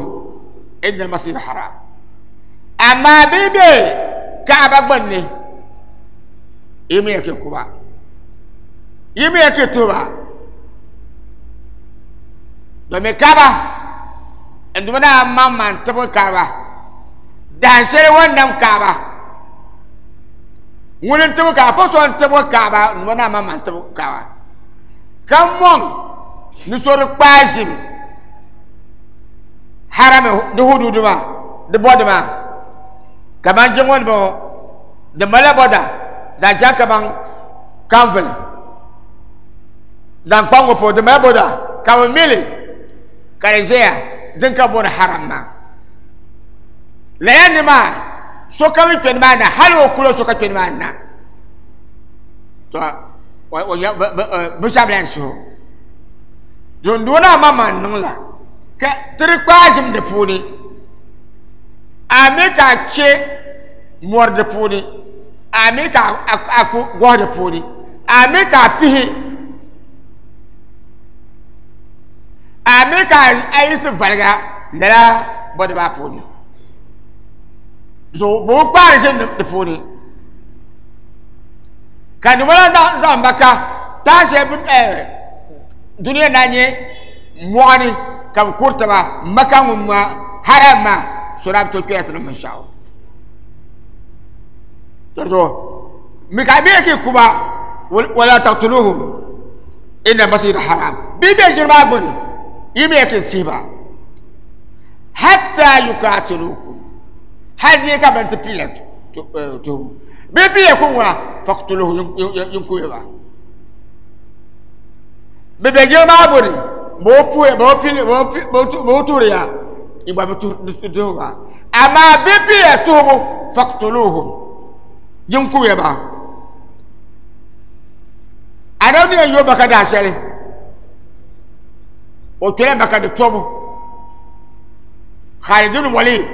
inna al-masjid haram amma bibe kaaba gbanne imi yake kuba imi yake tuba domin kaaba ndumana mamman tabo kaaba dan shere wannan kaaba wurin tabo kaaba fason tabo kaaba ndumana mamman tabo kaaba kan mon ni sori kpaashim Harami di hududu maa di bɔdi maa kaman jiŋ ŋɔ ni bɔŋɔ di malila bɔda zaŋ chaŋ kaman kanvili zaŋ kpa ŋɔ polo di malila bɔda ka bi mili ka di ʒɛya din ka booni haram maa lala ni maa sokam yi kpɛ nimaani na hali o kulo so ka kpɛ nimaani na to binshɛɣu bi lahi suhu dundona maŋmaŋ niŋla ka tiri kpaa ʒim di puuni a mi ka a chɛ mɔri di puuni a mi ka a ku gɔhi di puuni a mi ka a pihi a mi ka a yiɣisi valiga lala bɔdi maa puuni so bi bi kpaari ʒim di puuni ka nima la zaŋ maka taha shɛli bin duniya na nyɛ mɔɣuni ka bi kuri taba maka ŋun maa haram maa so daa bi tooi kpɛya ti niŋ binshaɣu to mi ka bɛ ki kuba wala taqtuluhum inna masjid haram bi bɛ jiri maa gbuni yi mi ki sihiba hatta yuqatilukum hal ni ka ban ti pila to bi pila kun wa faqtuluhu yin kuba bi bɛ jiri maa gbuni bo puya bo pili bo bo turiya igba bi tuhuba amma bi pila tuhubu faqtuluhum yin kuya ba adam ni yɛn yo maka daa shɛli o kpɛla maka di tɔbu Khalid ibn Walid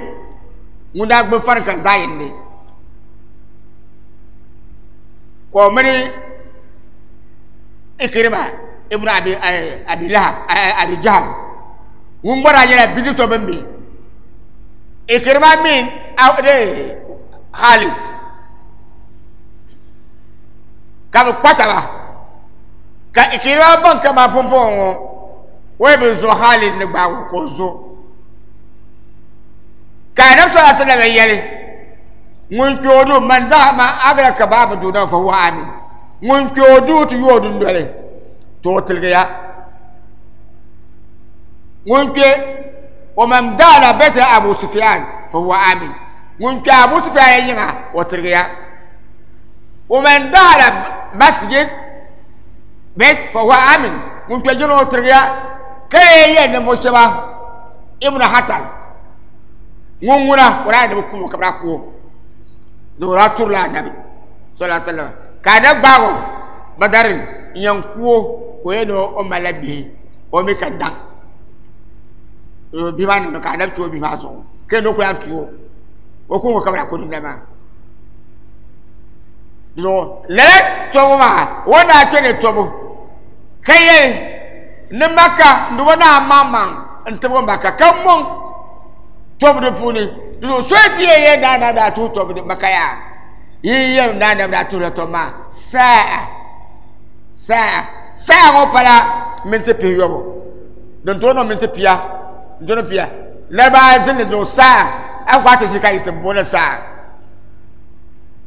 ŋun daa gbubi fari ka zayin ni ka o mini Ikrima ibn Abi Abi Lahab Abi Jahl ŋun gba daa nyɛla bidib so bin mi Ikrima mini Khalid ka bi kpa taba ka Ikrima baŋ kaman pumpɔŋɔ ŋɔ o yi bi zo Khalid ni gbaagi o ka o zo ka anabi sallallahu alaihi wasallam yɛli ŋun kpɛ o duu man daha man agra ka baabu duna fa huwa amin ŋun kpɛ o duu ti yooi dundoli to o tiligiya ŋun kpɛ o man daala bɛta abu sufyan fa huwa amin ŋun kpɛ abu sufyan yiŋa o tiligiya o man daala masjid bɛt fa huwa amin ŋun kpɛ jina o tiligiya ka yɛ yɛ ninvuɣu shɛba ibnu hatal ŋun ŋuna o daa ni bi kumo ka bi daa ku o ni o daa turila anabi sallallahu alaihi wasallam ka anabi gbaag o badarin n yɛn ku o ka o yɛ ni o malila bihi o mi ka daŋ bihi maa niŋdi ka anabi chu o bihi maa zuɣu ka yɛn ni o ku lahi tu o o ku ŋɔ ka bi daa ku dindali maa zuɣu lala tɔbu maa o ni daa kpɛ ni tɔbu ka yɛli ni maka ni o naa maŋmaŋ n tibigi maka ka mɔŋ tɔbu di puuni di zuɣu so ti yɛn yɛn daa na daa tuhi tɔbu di maka yaa yi yɛn daa na daa tuhila tɔbu maa saa saa saa ŋɔ pala minti pihiyɔbu din tooi niŋ minti pia din tooi niŋ pia laribawa zinli zuɣu saa a ku ti ʒi ka yiɣisi booni saa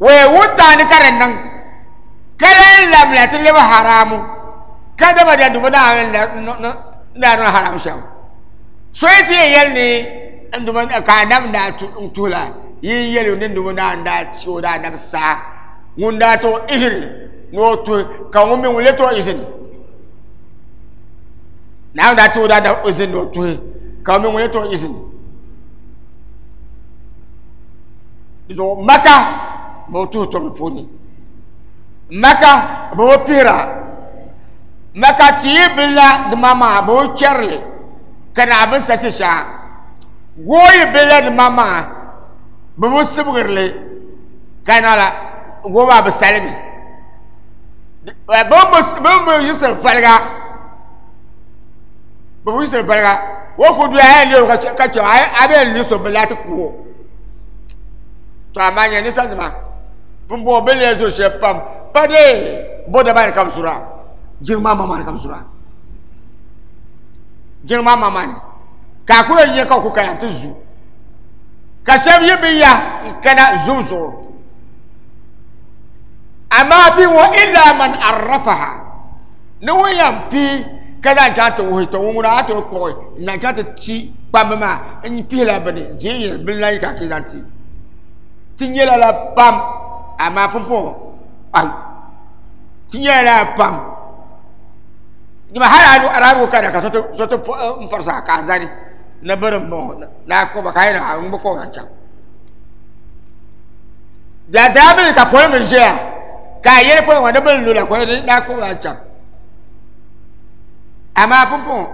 wee wuntaŋ ni ka di niŋ ka lahi labila ti lebi haramu ka dama di dubu naa niŋ haram shɛm so yi ti yɛn yɛli ni n dubu ka anabi daa tuhila yi yɛli ni dubu naa n daa ti o daa anabi saa ŋun daa to izini ni o tuhi ka ŋun mi ŋun le to izini naawuni daa ti o daa izini ni o tuhi ka ŋun mi ŋun le to izini zuɣu maka bi tuhi tɔbu puuni maka bi bi pihira maka ti yi billa di maŋmaŋa bi bi chɛrili ka naɣ bin sasi shɛŋa gooyi billa di maŋmaŋa bi bi sibigirili ka naɣla goo maa bi salimi bi bi yisiri faliga bi bi yisiri faliga o ku doya a yɛn lɛbi ka chɛ a bɛ yɛn lisi bi laati ku o to amaa nyɛ ninsalinima bin bɔŋɔ bi lee zuri shɛli pam pa dee bɔda maa ni ka bi zura jiŋ maa maŋmaŋ ni ka bi zura jiŋ maa maŋmaŋ ni ka a ku yɛn nyɛ ka ku kana ti zu ka shɛba yi bi ya n kana zubu zuɣu amaa pii ŋɔ illa man arrafaha ni ŋun yɛn pii Ka zaŋ chaŋ ti wuhi, to ŋuna a tooi kpuɣi n-zaŋ chaŋ ti ti kpamba maa m-pihila bini ʒiɛyɛn bini la yi ka a zaŋ ti. Ti nyɛ lala pam, amaa pumpɔŋɔ ai ti nyɛla lala pam. Dama hali a daa bi kana ka so ti m pirisi a ka a zani ni bini m-bɔŋɔ ni a kpuɣi ba ka a yɛli a n bi kpuɣi zaŋ chaŋ. Daa daa mi ka poliŋ n-ʒiya ka a yɛli poliŋ maa ni bini lu la ka o yɛli ni a kpuɣi zaŋ chaŋ. Amaa pumpɔŋɔ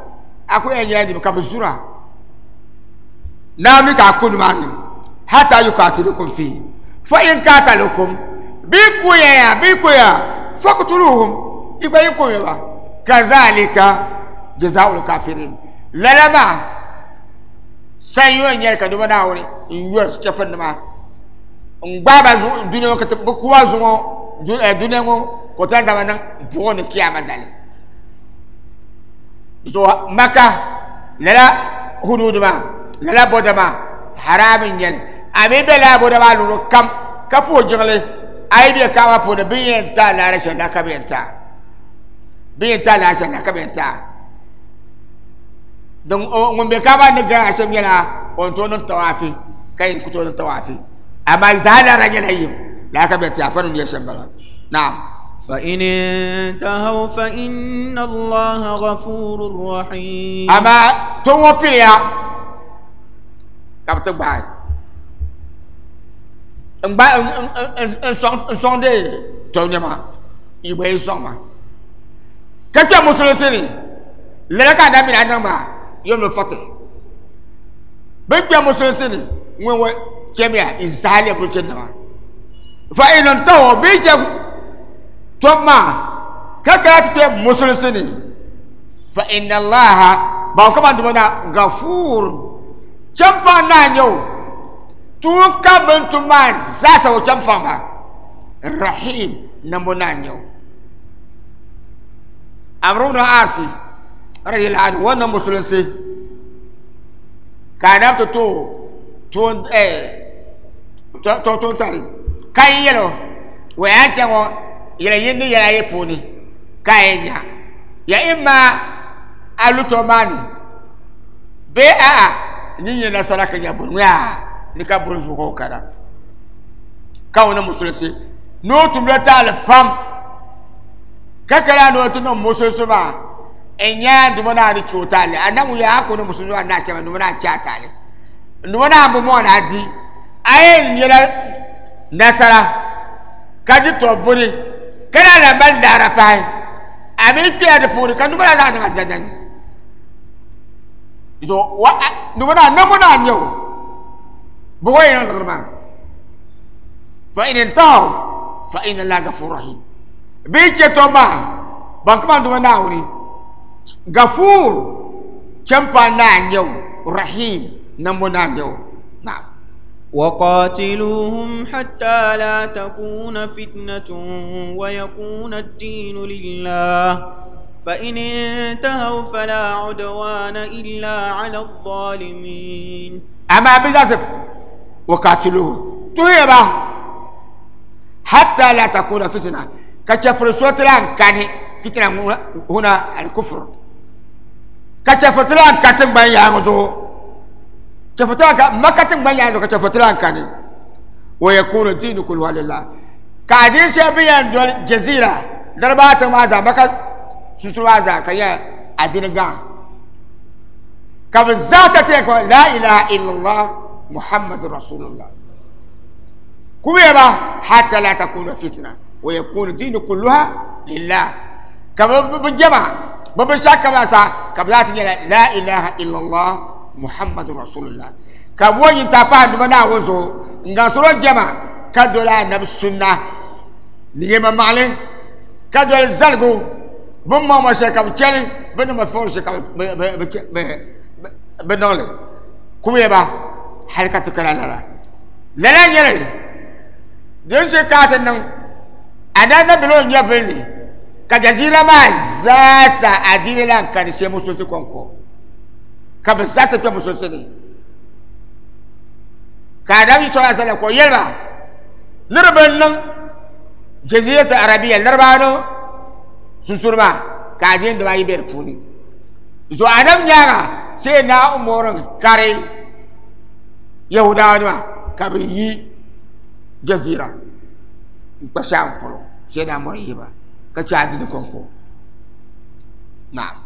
a ku yɛn nyɛla niriba ka bɛ zura. Naa mi ka a ku nimaani hata yukatilukum fihi fa in katalukum bɛ yi ku ya ya bɛ yi ku ya faktuluhum yi gba yi ku ya ba kazalika jazaul kafirin lala maa sanyo n nyɛli ka duba Naawuni n yori chɛfurinima n gbaai ba dunia ŋɔ ka ti bi ku ba zuŋɔ dunia ŋɔ ka o ti lahi zaŋ ba niŋ buɣim ni kiyama dali. So Maka lala hududu maa lala boda maa haram n nyɛli a mi bɛ lala boda maa luɣuli kam ka puhi jiŋli a yi bɛ kaaba puuni bin yɛn ti a laara shɛli la ka bi yɛn ti a bin yɛn ti a laara shɛli la ka bi yɛn ti a din ŋun bɛ kaaba ni gari a shɛm nyɛla o ni tooi niŋ tawaafi ka yɛn ku tooi niŋ tawaafi amaa zaa laara nyɛla yim laa ka bi yɛn ti a fa ni nyɛ shɛm bala naam. فإن انتهوا فإن الله غفور رحيم. أما تونغو بيليا كابتن باي n gba n sɔŋdi tɔbu nɛma yi gba yi sɔŋ ma ka kpɛ musulinsi ni lala ka a daa mini a niŋ maa yom ni fati bin kpɛ musulinsi ni ŋun ŋɔ chɛmiya n zaa lɛbi buchi nima fa in intahu bɛ chɛ tɔbu maa ka kana ti kpɛ musulinsi ni fa inna allaha bawo kama duma na gafuur chɛmpaŋ naa nyɛ o tuun ka bin tum maa zaasa o chɛmpaŋ ba rahim nambo naa nyɛ o Amru ibn Asi radiyallahu anhu wannan musulunsi ka na ti to tuun to tari ka yi yɛlo wa yan chɛ ŋɔ yɛla yin ni yɛla yi puuni ka yi nya ya imma a lu tɔ maa ni bee a'a ni nyɛ nasara ka nya buni ŋɔ ni ka buni zuɣu ka o kana ka ŋuni musulunsi ni o tumla taali pam ka kala ni o ti niŋ musulunsi maa n nya duma naa ni chɛ o taali a na ŋun yaa ku ni musulunsi maa naa shɛba duma naa chɛ a taali duma naa bi mɔɣu ni a di a yɛn nyɛla nasara ka di tɔ buni ka na la mali laara pahi a mi kpɛla di puuni ka duma naa zaŋ niŋ alizanda ni so wa duma naa nambo naa nyɛ o bi wa yɛn liɣiri maa fa in intahaw fa inna allaha gafur rahim bɛ yi chɛ tɔbu maa ban kama duma Naawuni gafuur chɛmpa naa nyɛ o rahim nambo naa nyɛ o naam. وقاتلوهم حتى لا تكون فتنة ويكون الدين لله فإن انتهوا فلا عدوان إلا على الظالمين. أما بجاسف وقاتلوهم تهيبا حتى لا تكون فتنة كشفر سوتلان كان فتنة هنا الكفر كشفتلان كاتم بان يانزو شفتلان ما كاتم بان يانزو كشفتلان كان ويكون الدين كله لله كادين شبيان دول جزيرة ضربات ماذا ما كان سوسو كيا الدين غا كبزات لا إله إلا الله محمد رسول الله كويبا حتى لا تكون فتنة ويكون الدين كلها لله كما بالجمع ببشاك باسا كبلات لا إله إلا الله محمد رسول الله كما ينتبه دمنا وزو نغسر الجمع كدولا نبي السنة نيما معلي كدولا الزلقو بما ما شكا بتشالي بنا ما فور شكا بنولي كويبا حركة كلا لا لا لا يلي din shi ka ti niŋ a na bilo n nyɛvuli ni ka jazira maa zaasa adiini la n kani shee musulunsi kɔŋko ka bi zaasa kpɛ musulunsi ni ka anabi sallallahu alaihi wasallam ko yɛli ba ni di bi niŋ jaziratu arabiya larabaani sunsuuni maa ka adiini dibaayi bɛ di puuni Zuɣu anab nyaaŋa sai na Umaru kari Yahudawa nima ka bi yi jazira n kpa Sham polo sai na Umaru yihi ba ka chɛ adini kɔŋko. Naam.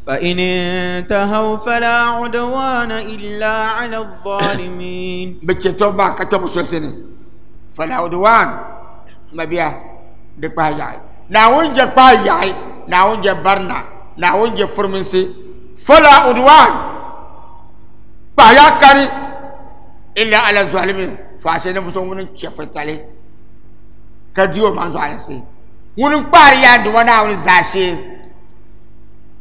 فإن انتهوا فلا عدوان إلا على الظالمين. Bi chɛ tɔbu maa ka tɔbu solisi ni fala udwan mabiya di kpahi yaɣi Naawuni je kpahi yaɣi Naawuni je barina Naawuni je furiminsi fala udwan kpahi yaɣi kani illa ala zalimin faashe ninvuɣu so ŋuni chɛfitali ka di o maŋ zuɣalinsi ŋuni n kpahiri yaa Duuma Naawuni zaashee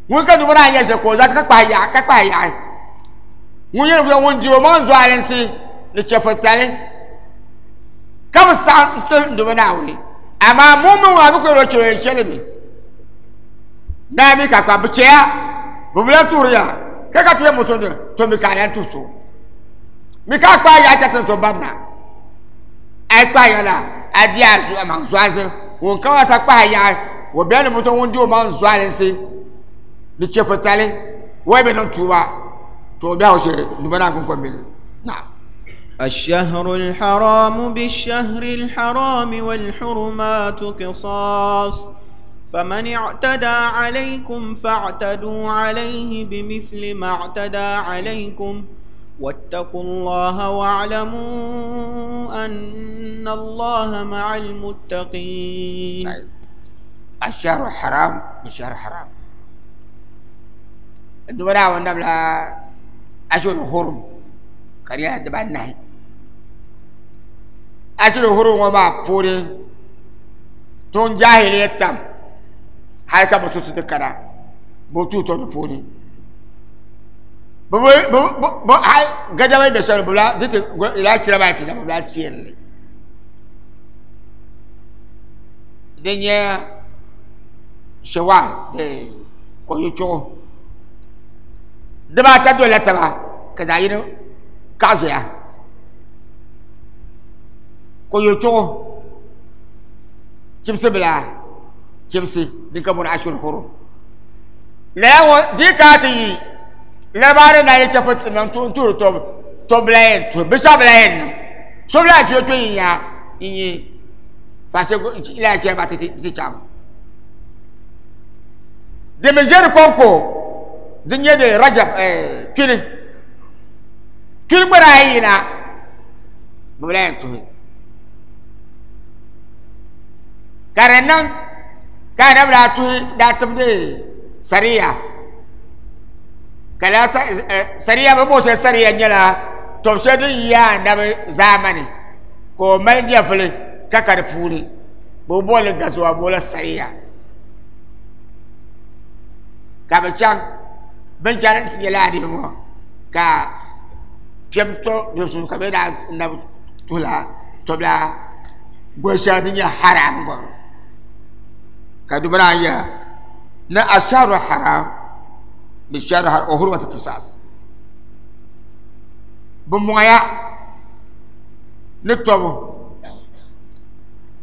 ŋuni ka Duuma Naawuni yɛli shɛli ka o zaɣisi ka kpahi yaɣi ka kpahi yaɣi ŋun nyɛ ninvuɣu ŋun di o maŋ zuɣalinsi ni chɛfitali ka bi saɣim n ti Duuma Naawuni amaa mumin ŋɔ a bi ku yɛli o chɛ o yɛn chɛli mi naa mi ka kpa bi chɛya bi bi lahi tuhiri ya ka ka ti yɛn musu ni to mi ka a lahi tuhi so mi ka a kpaai yaɣa ka tin so barina a yi kpaai yaɣa la a di a zuɣu maŋ zuɣalinsi ŋun ka wasa kpaai yaɣa o bɛla ni musu ŋun di o maŋ zuɣalinsi ni chɛfitali wai bi niŋ tuuba to o biɛhagu shee Duuma Naawuni kɔŋko mi li naam. الشهر الحرام بالشهر الحرام والحرمات قصاص فمن اعتدى عليكم فاعتدوا عليه بمثل ما اعتدى عليكم واتقوا الله واعلموا أن الله مع المتقين. طيب. الشهر الحرام بالشهر الحرام الدوراء والنبلة أشهر الحرم ka di nyɛla dibaanahi ashuri huru ŋɔ maa puuni tun jahiliya tam hali ka bi susu ti kana bi tuhi tɔbu puuni bi hali gadama yi bɛ shɛli bi la di ti laa chira maa ti na bi la teerili din nyɛ shawal koyu chuɣu dibaata dolila taba ka zaɣ yini kaɣa ʒɛya koyuri chuɣu chimsi bila chimsi din ka bɔni ashuri huru lala ŋɔ di yi kana ti yi larabaani na yi chɛfu niŋ n tuhiri tɔbu tɔbu bila yɛn tuhi binshɛɣu bila yɛn niŋ so bila yɛn tuhi yi nya n nyɛ faashɛ lala chɛri maa ti chaŋ din mi ʒɛ di kɔŋko din nyɛ di rajab kpini kpini gba daa yina bi bi lahi yɛn tuhi ka di niŋ ka anabi daa tuhi daa timdi sariya ka laa sariya bi booni shɛli sariya nyɛla tɔbu shɛli din yi anabi zaamani ka o mali nyɛvuli ka ka di puuni bi booni gazuwa boola sariya ka bi chaŋ bin chɛni n ti nyɛ laa niraba ŋɔ ka kpɛm to bi zuɣu ka bi daa nabi tuhula tobila goli shɛli din nyɛ haram goli ka di daa nyɛ ni asharu haram bi shahri haram wa hurmatu qisas bi moya ni tobu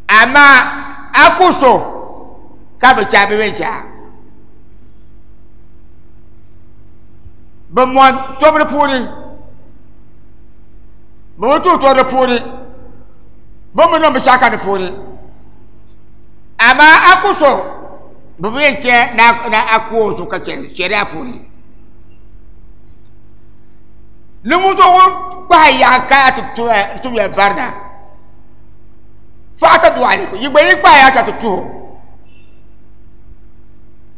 amaa a ku so ka bi chɛ bi bɛ chɛ bi mɔn tobili puuni bi bi tuhi tobili puuni bi mi niŋ binshaɣu ka di puuni amaa a ku so bi bi yɛn chɛ ni a ku o zuɣu ka chɛ shɛriya puuni ninvuɣu so ŋun kpahi yaɣa ka ti tumiya barina faɣatadu alaikum yi gba yi kpahi yaɣa ka ti tuhi o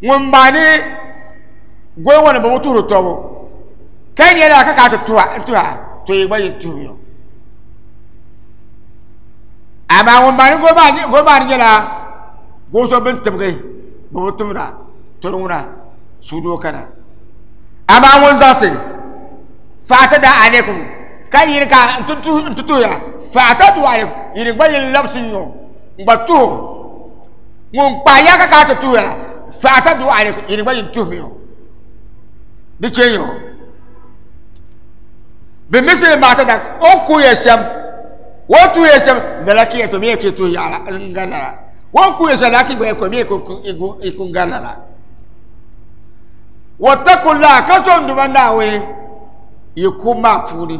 ŋun maani goli ŋɔ ni bi bi tuhiri tɔbu ka nyɛla ka ka ti tuha n tuha to yi gba yi tuhimi o amaa ŋun maani goli maa goli maa ni nyɛla goli so bin tibigi bi bi tumda to di ŋuna suhudoo kana amaa ŋun zaɣisi fa'atada alaikum ka yini ka n ti tuhiya fa'atadu alaikum yini gba yini labisi n yo n gba tuho ŋun kpahi ya ka ka ti tuhiya fa'atadu alaikum yini gba yin tuhimi o di chɛ yo bi misili ma tada o ku ya shɛm o tuhi ya shɛm lala ki ya to mi ki tuhi ya n gari lala o ku ya shɛm lala ki gba ya ko mi ku n gari lala. Wattaqullaha ka so n-duma Naawuni yi kum maa puuni.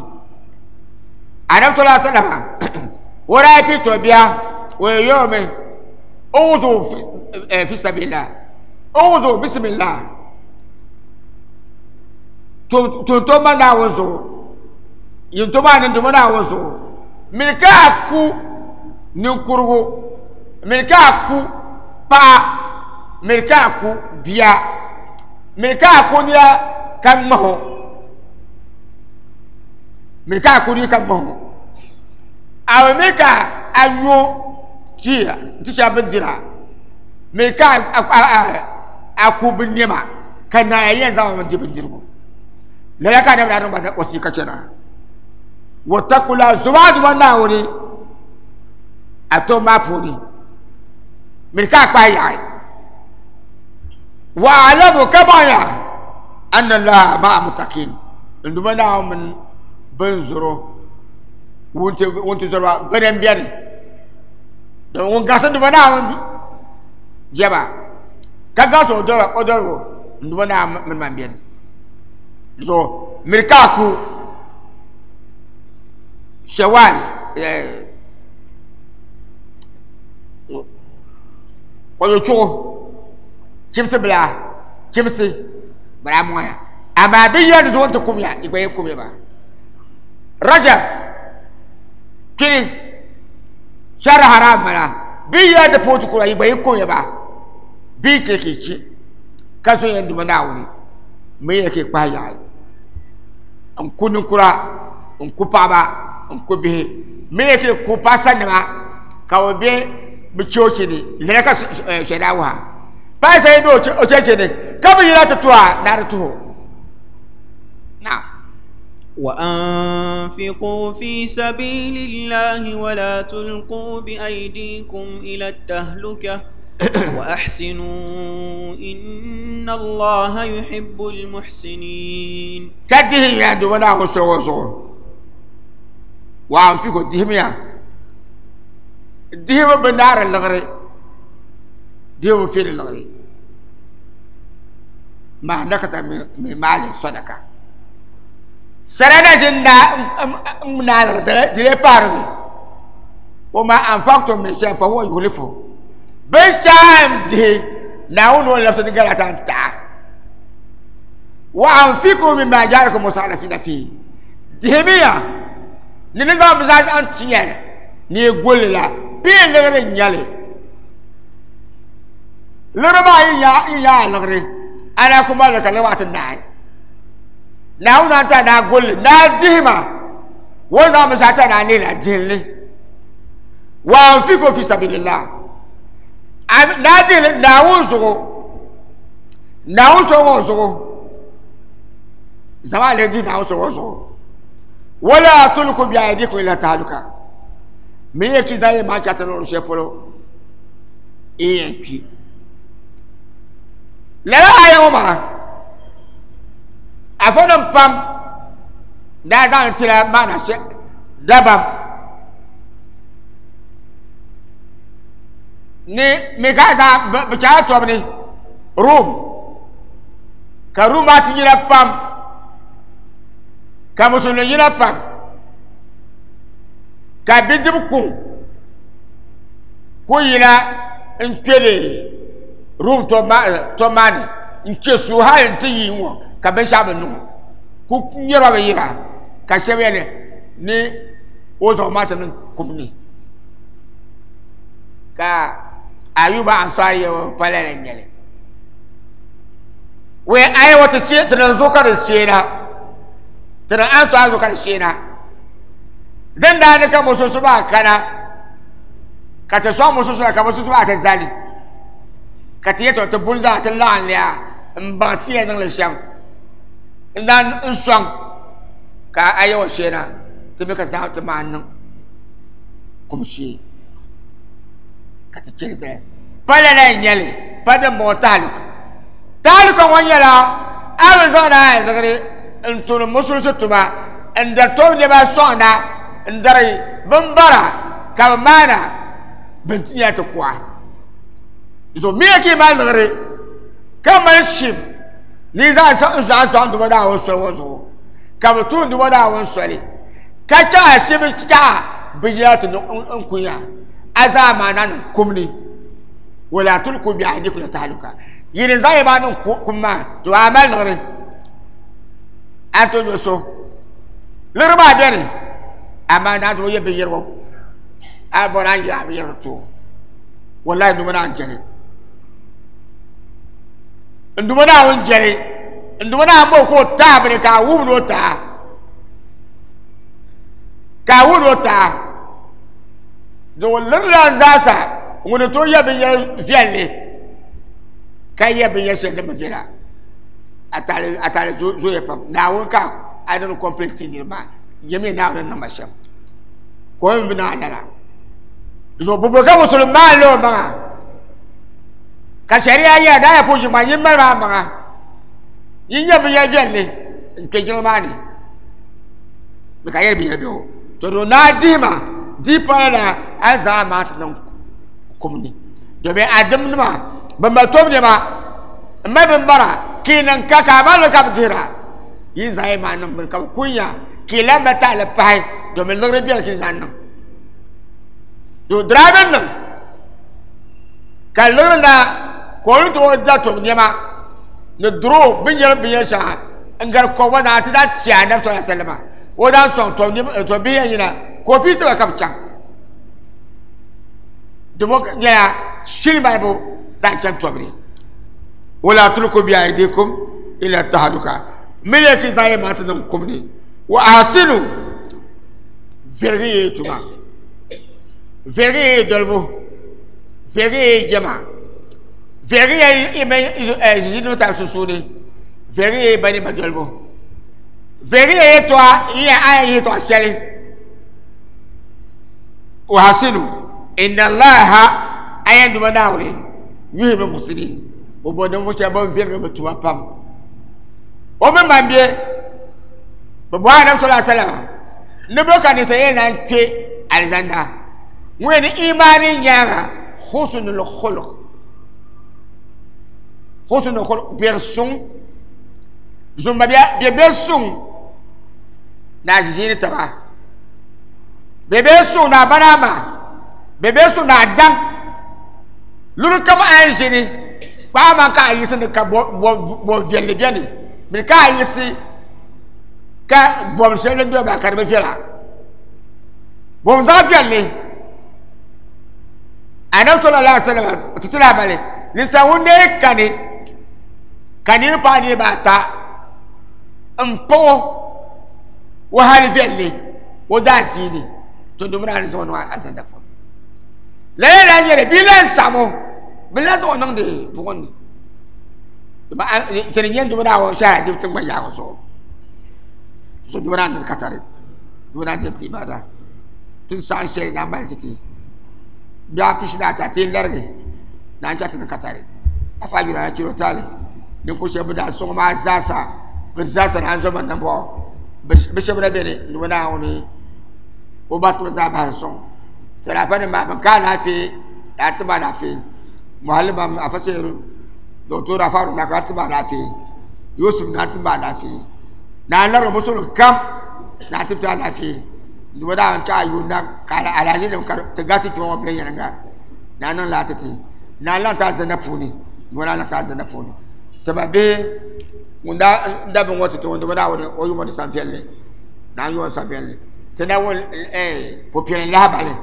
Anabi sallallahu alaihi wasallam o daa pii tɔbia o yɛn yɛli mi ughzu fi sabilillah ughzu bismillah tuntum ma Naawuni zuɣu yin to maa ni duma Naawuni zuɣu mini ka a ku ninkurigu mini ka a ku paɣa mini ka a ku bia mini ka a ku nia ka ŋmahi o mini ka a ku nia ka ŋmahi o a bi mi ka a nyo tia ti shɛba bindira mini ka a ku binnɛma ka naaya yɛn zaŋ mi di bindirigu lala ka anabi daa niŋ ba wasiika chana watakula zuma duma Naawuni a tom maa puuni mini ka a kpahi yaɣi wa alamu ka baŋya anna allaha ma'a mutakin n duma Naawuni mini bin zoro wunti zoriba bini n bɛni don ŋun garisi duma Naawuni jɛba ka garisi o dolibu n duma Naawuni mini man bɛni so miri ka a ku shawal o chuɣu chimsi bila chimsi bala moya amma bi yɛn zuɣu ti kumya i gba yɛn kumya ba rajab kini shari haram mana bi yɛn ti puhi ti kumya i gba yɛn kumya ba bi chɛ ka i chɛ ka so yɛn duma Naawuni mi yɛ ka i kpahi yaɣi n ku ninkura n ku paɣaba n ku bihi mi yɛ ka i ku paɣasanima ka bi bɛ bi choochi ni lala ka shɛda wuha paɣasa yi bɛ o cheche ni ka bi yina ti tuha ni di tuho na وأنفقوا في سبيل الله ولا تلقوا بأيديكم إلى التهلكة وأحسنوا إن الله يحب المحسنين ka dihi ya duma na ko sogo sogo wa anfiqu dihimiya dihimi bi naari liɣiri dihimi feeri liɣiri ma nakasa min maali sadaka sara na ʒin n naa liɣiri di lee paarimi wa ma anfaqtum min shay'in fa huwa yukhlifu binshɛɣu n dihi Naawuni o labisi di garata n taɣa wa anfiqu mimma ja'alakum mustakhlifina fihi dihimiya ni ni zaŋ bi zaa n tiya ni yi golli la bee liɣiri n nyɛli liɣiri maa yi yaa liɣiri ana ku malli ka liɣiri maa ti naai Naawuni naan ta naa golli naa dihima o ni zaŋ binshɛɣu ti a naa lihila dihili wa anfiqu fi sabilillah naa dihili Naawuni zuɣu Naawuni so ŋɔ zuɣu zama le di Naawuni so ŋɔ zuɣu wala tulku bi aydikum ila tahluka mi ye ki zaŋ yi maŋ chati luɣuli shɛli polo n yɛn kpi lala aya ŋɔ maa afanim pam daa zaŋ tila maana dabam ni mi ka zaŋ bi chɛla tɔbu ni Rum ka Rum maa ti yina pam ka musulin yina pam ka bidib kuŋ ku yina n kpɛli Rum tɔbu maa ni n chɛ su hali n ti yi ŋɔ ka binshaɣu bi niŋ ku ŋmɛriba bi yira ka shɛba yɛli ni o zaŋ maa ti niŋ kum ni ka Ayuba Ansari yɛ pa lala n nyɛli wɛ ayi wa ti shee ti niŋ zuɣu ka di sheena ti niŋ Ansari zuɣu ka di sheena din daa ni ka musulisi maa kana ka ti sɔŋ musulisi maa ka musulisi maa ti zali ka ti yɛtɔ ti buni zaa ti laɣim liya n baŋ ti yɛn niŋli shɛm n zaŋ n sɔŋ ka ayi wa sheena ti mi ka zaŋ ti maa niŋ kum shee ka ti chɛli zali pa lala n nyɛli pa din bɔŋɔ tahaluk tahaluka ŋɔ nyɛla a bi zaŋdi a liɣiri n tuni musulisi tuma n dari tobu nɛma sɔŋda n dari binbara ka bi maana bin ti nyɛla ti kuɣa so mi ki mali liɣiri ka mali shim Ni zaŋ n zaŋ sɔŋ duba Naawuni soli ŋɔ zuɣu ka bi tuun duba Naawuni soli ka chaŋ a shimi chaɣa binyɛra ti n kunya a zaa maa na niŋ kum ni wala tulku bi aydikum ila tahluka yi ni zaŋ yi maa niŋ kum maa to a mali liɣiri a ni to nyɔ so liɣiri maa bɛni amaa naa zuɣu yɛ binyɛrigu a bɔri a yɛ a binyɛrigu to wallahi numa naan jɛli n duma Naawuni jɛli n duma Naawuni bo ka o taa bini ka a wum ni o taa ka a wum ni o taa din lirila n zaasa ŋuni tooi yɛ binyɛri viɛlli ka yɛ binyɛri shɛli din bi viɛla a taali zooya pam Naawuni ka a niŋ kɔmpilɛn ti niriba maa nyɛmi Naawuni ni niŋ ba shɛm ka o mi bi niŋ a lala zuɣu bi bo ka musulin maa lo maŋa ka shari'a yɛla daa ya pun ʒi maa yin mali maa maŋa yin nyɛ binyɛri viɛlli n kpɛ jiŋli maa ni bi ka yɛli binyɛri bɛ o to do naa dihima di pala la a ni zaŋ a maŋa ti niŋ kum ni domin a dimnima bin mali tom nɛma n mali bin mara ka i niŋ ka ka a mali ka bi dihira yin zaŋ yi maŋa niŋ bini ka bi kunya ka i lahi mali taali pahi domin liɣiri biɛni ka i zaŋ niŋ to diraamin niŋ ka liɣiri na ka o ni tooi da tom nɛma ni duro binyɛri binyɛri shɛŋa n gari kɔgba na ti daa ti anabi sɔlɔ salima o daa sɔŋ tom bihi yɛn yina ka o pii tiba ka bi chaŋ di bo nyɛla shili malibu zaŋ chaŋ tɔbu ni wala tulku bi aydikum ila tahaluka mileki zaŋ yi maa ti niŋ kum ni wa ahsinu viɛlgi yi tuma viɛlgi yi dolibu viɛlgi yi jɛma viɛlgi yi ʒiʒiiniba taba sunsuuni viɛlgi yi ba ni ba dolibu viɛlgi ya yɛltɔɣa yi a yɛn yɛltɔɣa shɛli wa ahsinu inna allaha a yɛn duba Naawuni yuhibbul muhsinin o bo ninvuɣu shɛba ban viɛlgi bi tuma pam o mini ban bɛ bi bɔhi anabi sallallahu alaihi wasallam ni bo ka ninsal yɛn zaŋ kpɛ alizanda ŋun yɛn ni imaani nyaanga husnul khuluq husnul khuluq biɛri suŋ zumba bɛ bɛ suŋ na ʒiʒiini taba bɛ bɛ suŋ na bana ma bɛ bɛ suŋ na daŋ luri kam a ni ʒini kpaa maa ka a yiɣisi ni ka bɔb viɛlli biɛni mini ka a yiɣisi ka bɔb shɛli din doya maa ka di bi viɛla bɔb zaɣ viɛlli anabi sallallahu alaihi wasallam ti ti lahabali ninsal ŋun dee kani ka niriba paai niriba ata n paɣi o hali viɛlli o daa diini to domina ni zaŋ o niŋ alizanda puuni lala la nyɛli bia lan saɣamo bi lan zaŋ o niŋdi buɣum ni tini nyɛ domina o shɛhira dibu tiŋgbani yaagu zuɣu so domina ni ka tari domina ni ti ibada tin saɣam shɛli na mali titi biɛɣu pishi ni ata ti larigi naan chɛ ti ni ka tari afa yura na chiro tali ninkurugu shɛba bi daa sɔŋ maa zaasa bi zaasa naan zo ma nambɔɣu bi shɛba na bɛni ni bi Naawuni o ba tiri zaa bahi sɔŋ talafa nim maa bin ka alaafee daa ti ba alaafee muhalli bam afa seeru doctor afa razak daa ti ba alaafee yusuf daa ti ba alaafee naa larigi musulin kam naa ti ti alaafee duba daa n chaɣa yuunda ka alahaji nim ka ti gasi kpɛ ŋɔ viɛnyɛlinga naa niŋ laa ti ti naa lahi ti alizanda puuni duba naa lahi ti alizanda puuni tiba bihi ŋun daa dabi ŋɔ ti ti ŋun duba Naawuni o yumo ni san viɛlli naa yumo san viɛlli ti na wun pupiɛlli lahabali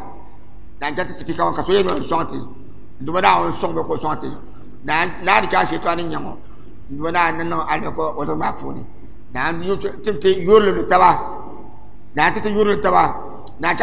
na n ti sipika ŋɔ ka so yɛn ni o sɔŋ ti duba Naawuni sɔŋ bi ka o sɔŋ ti naa di chaɣa shɛtɔɣa ni nyɛ ŋɔ duba Naawuni ni niŋ alibarika o zuɣu maa puuni naa ti ti yurili taba naa ti ti yurili taba naa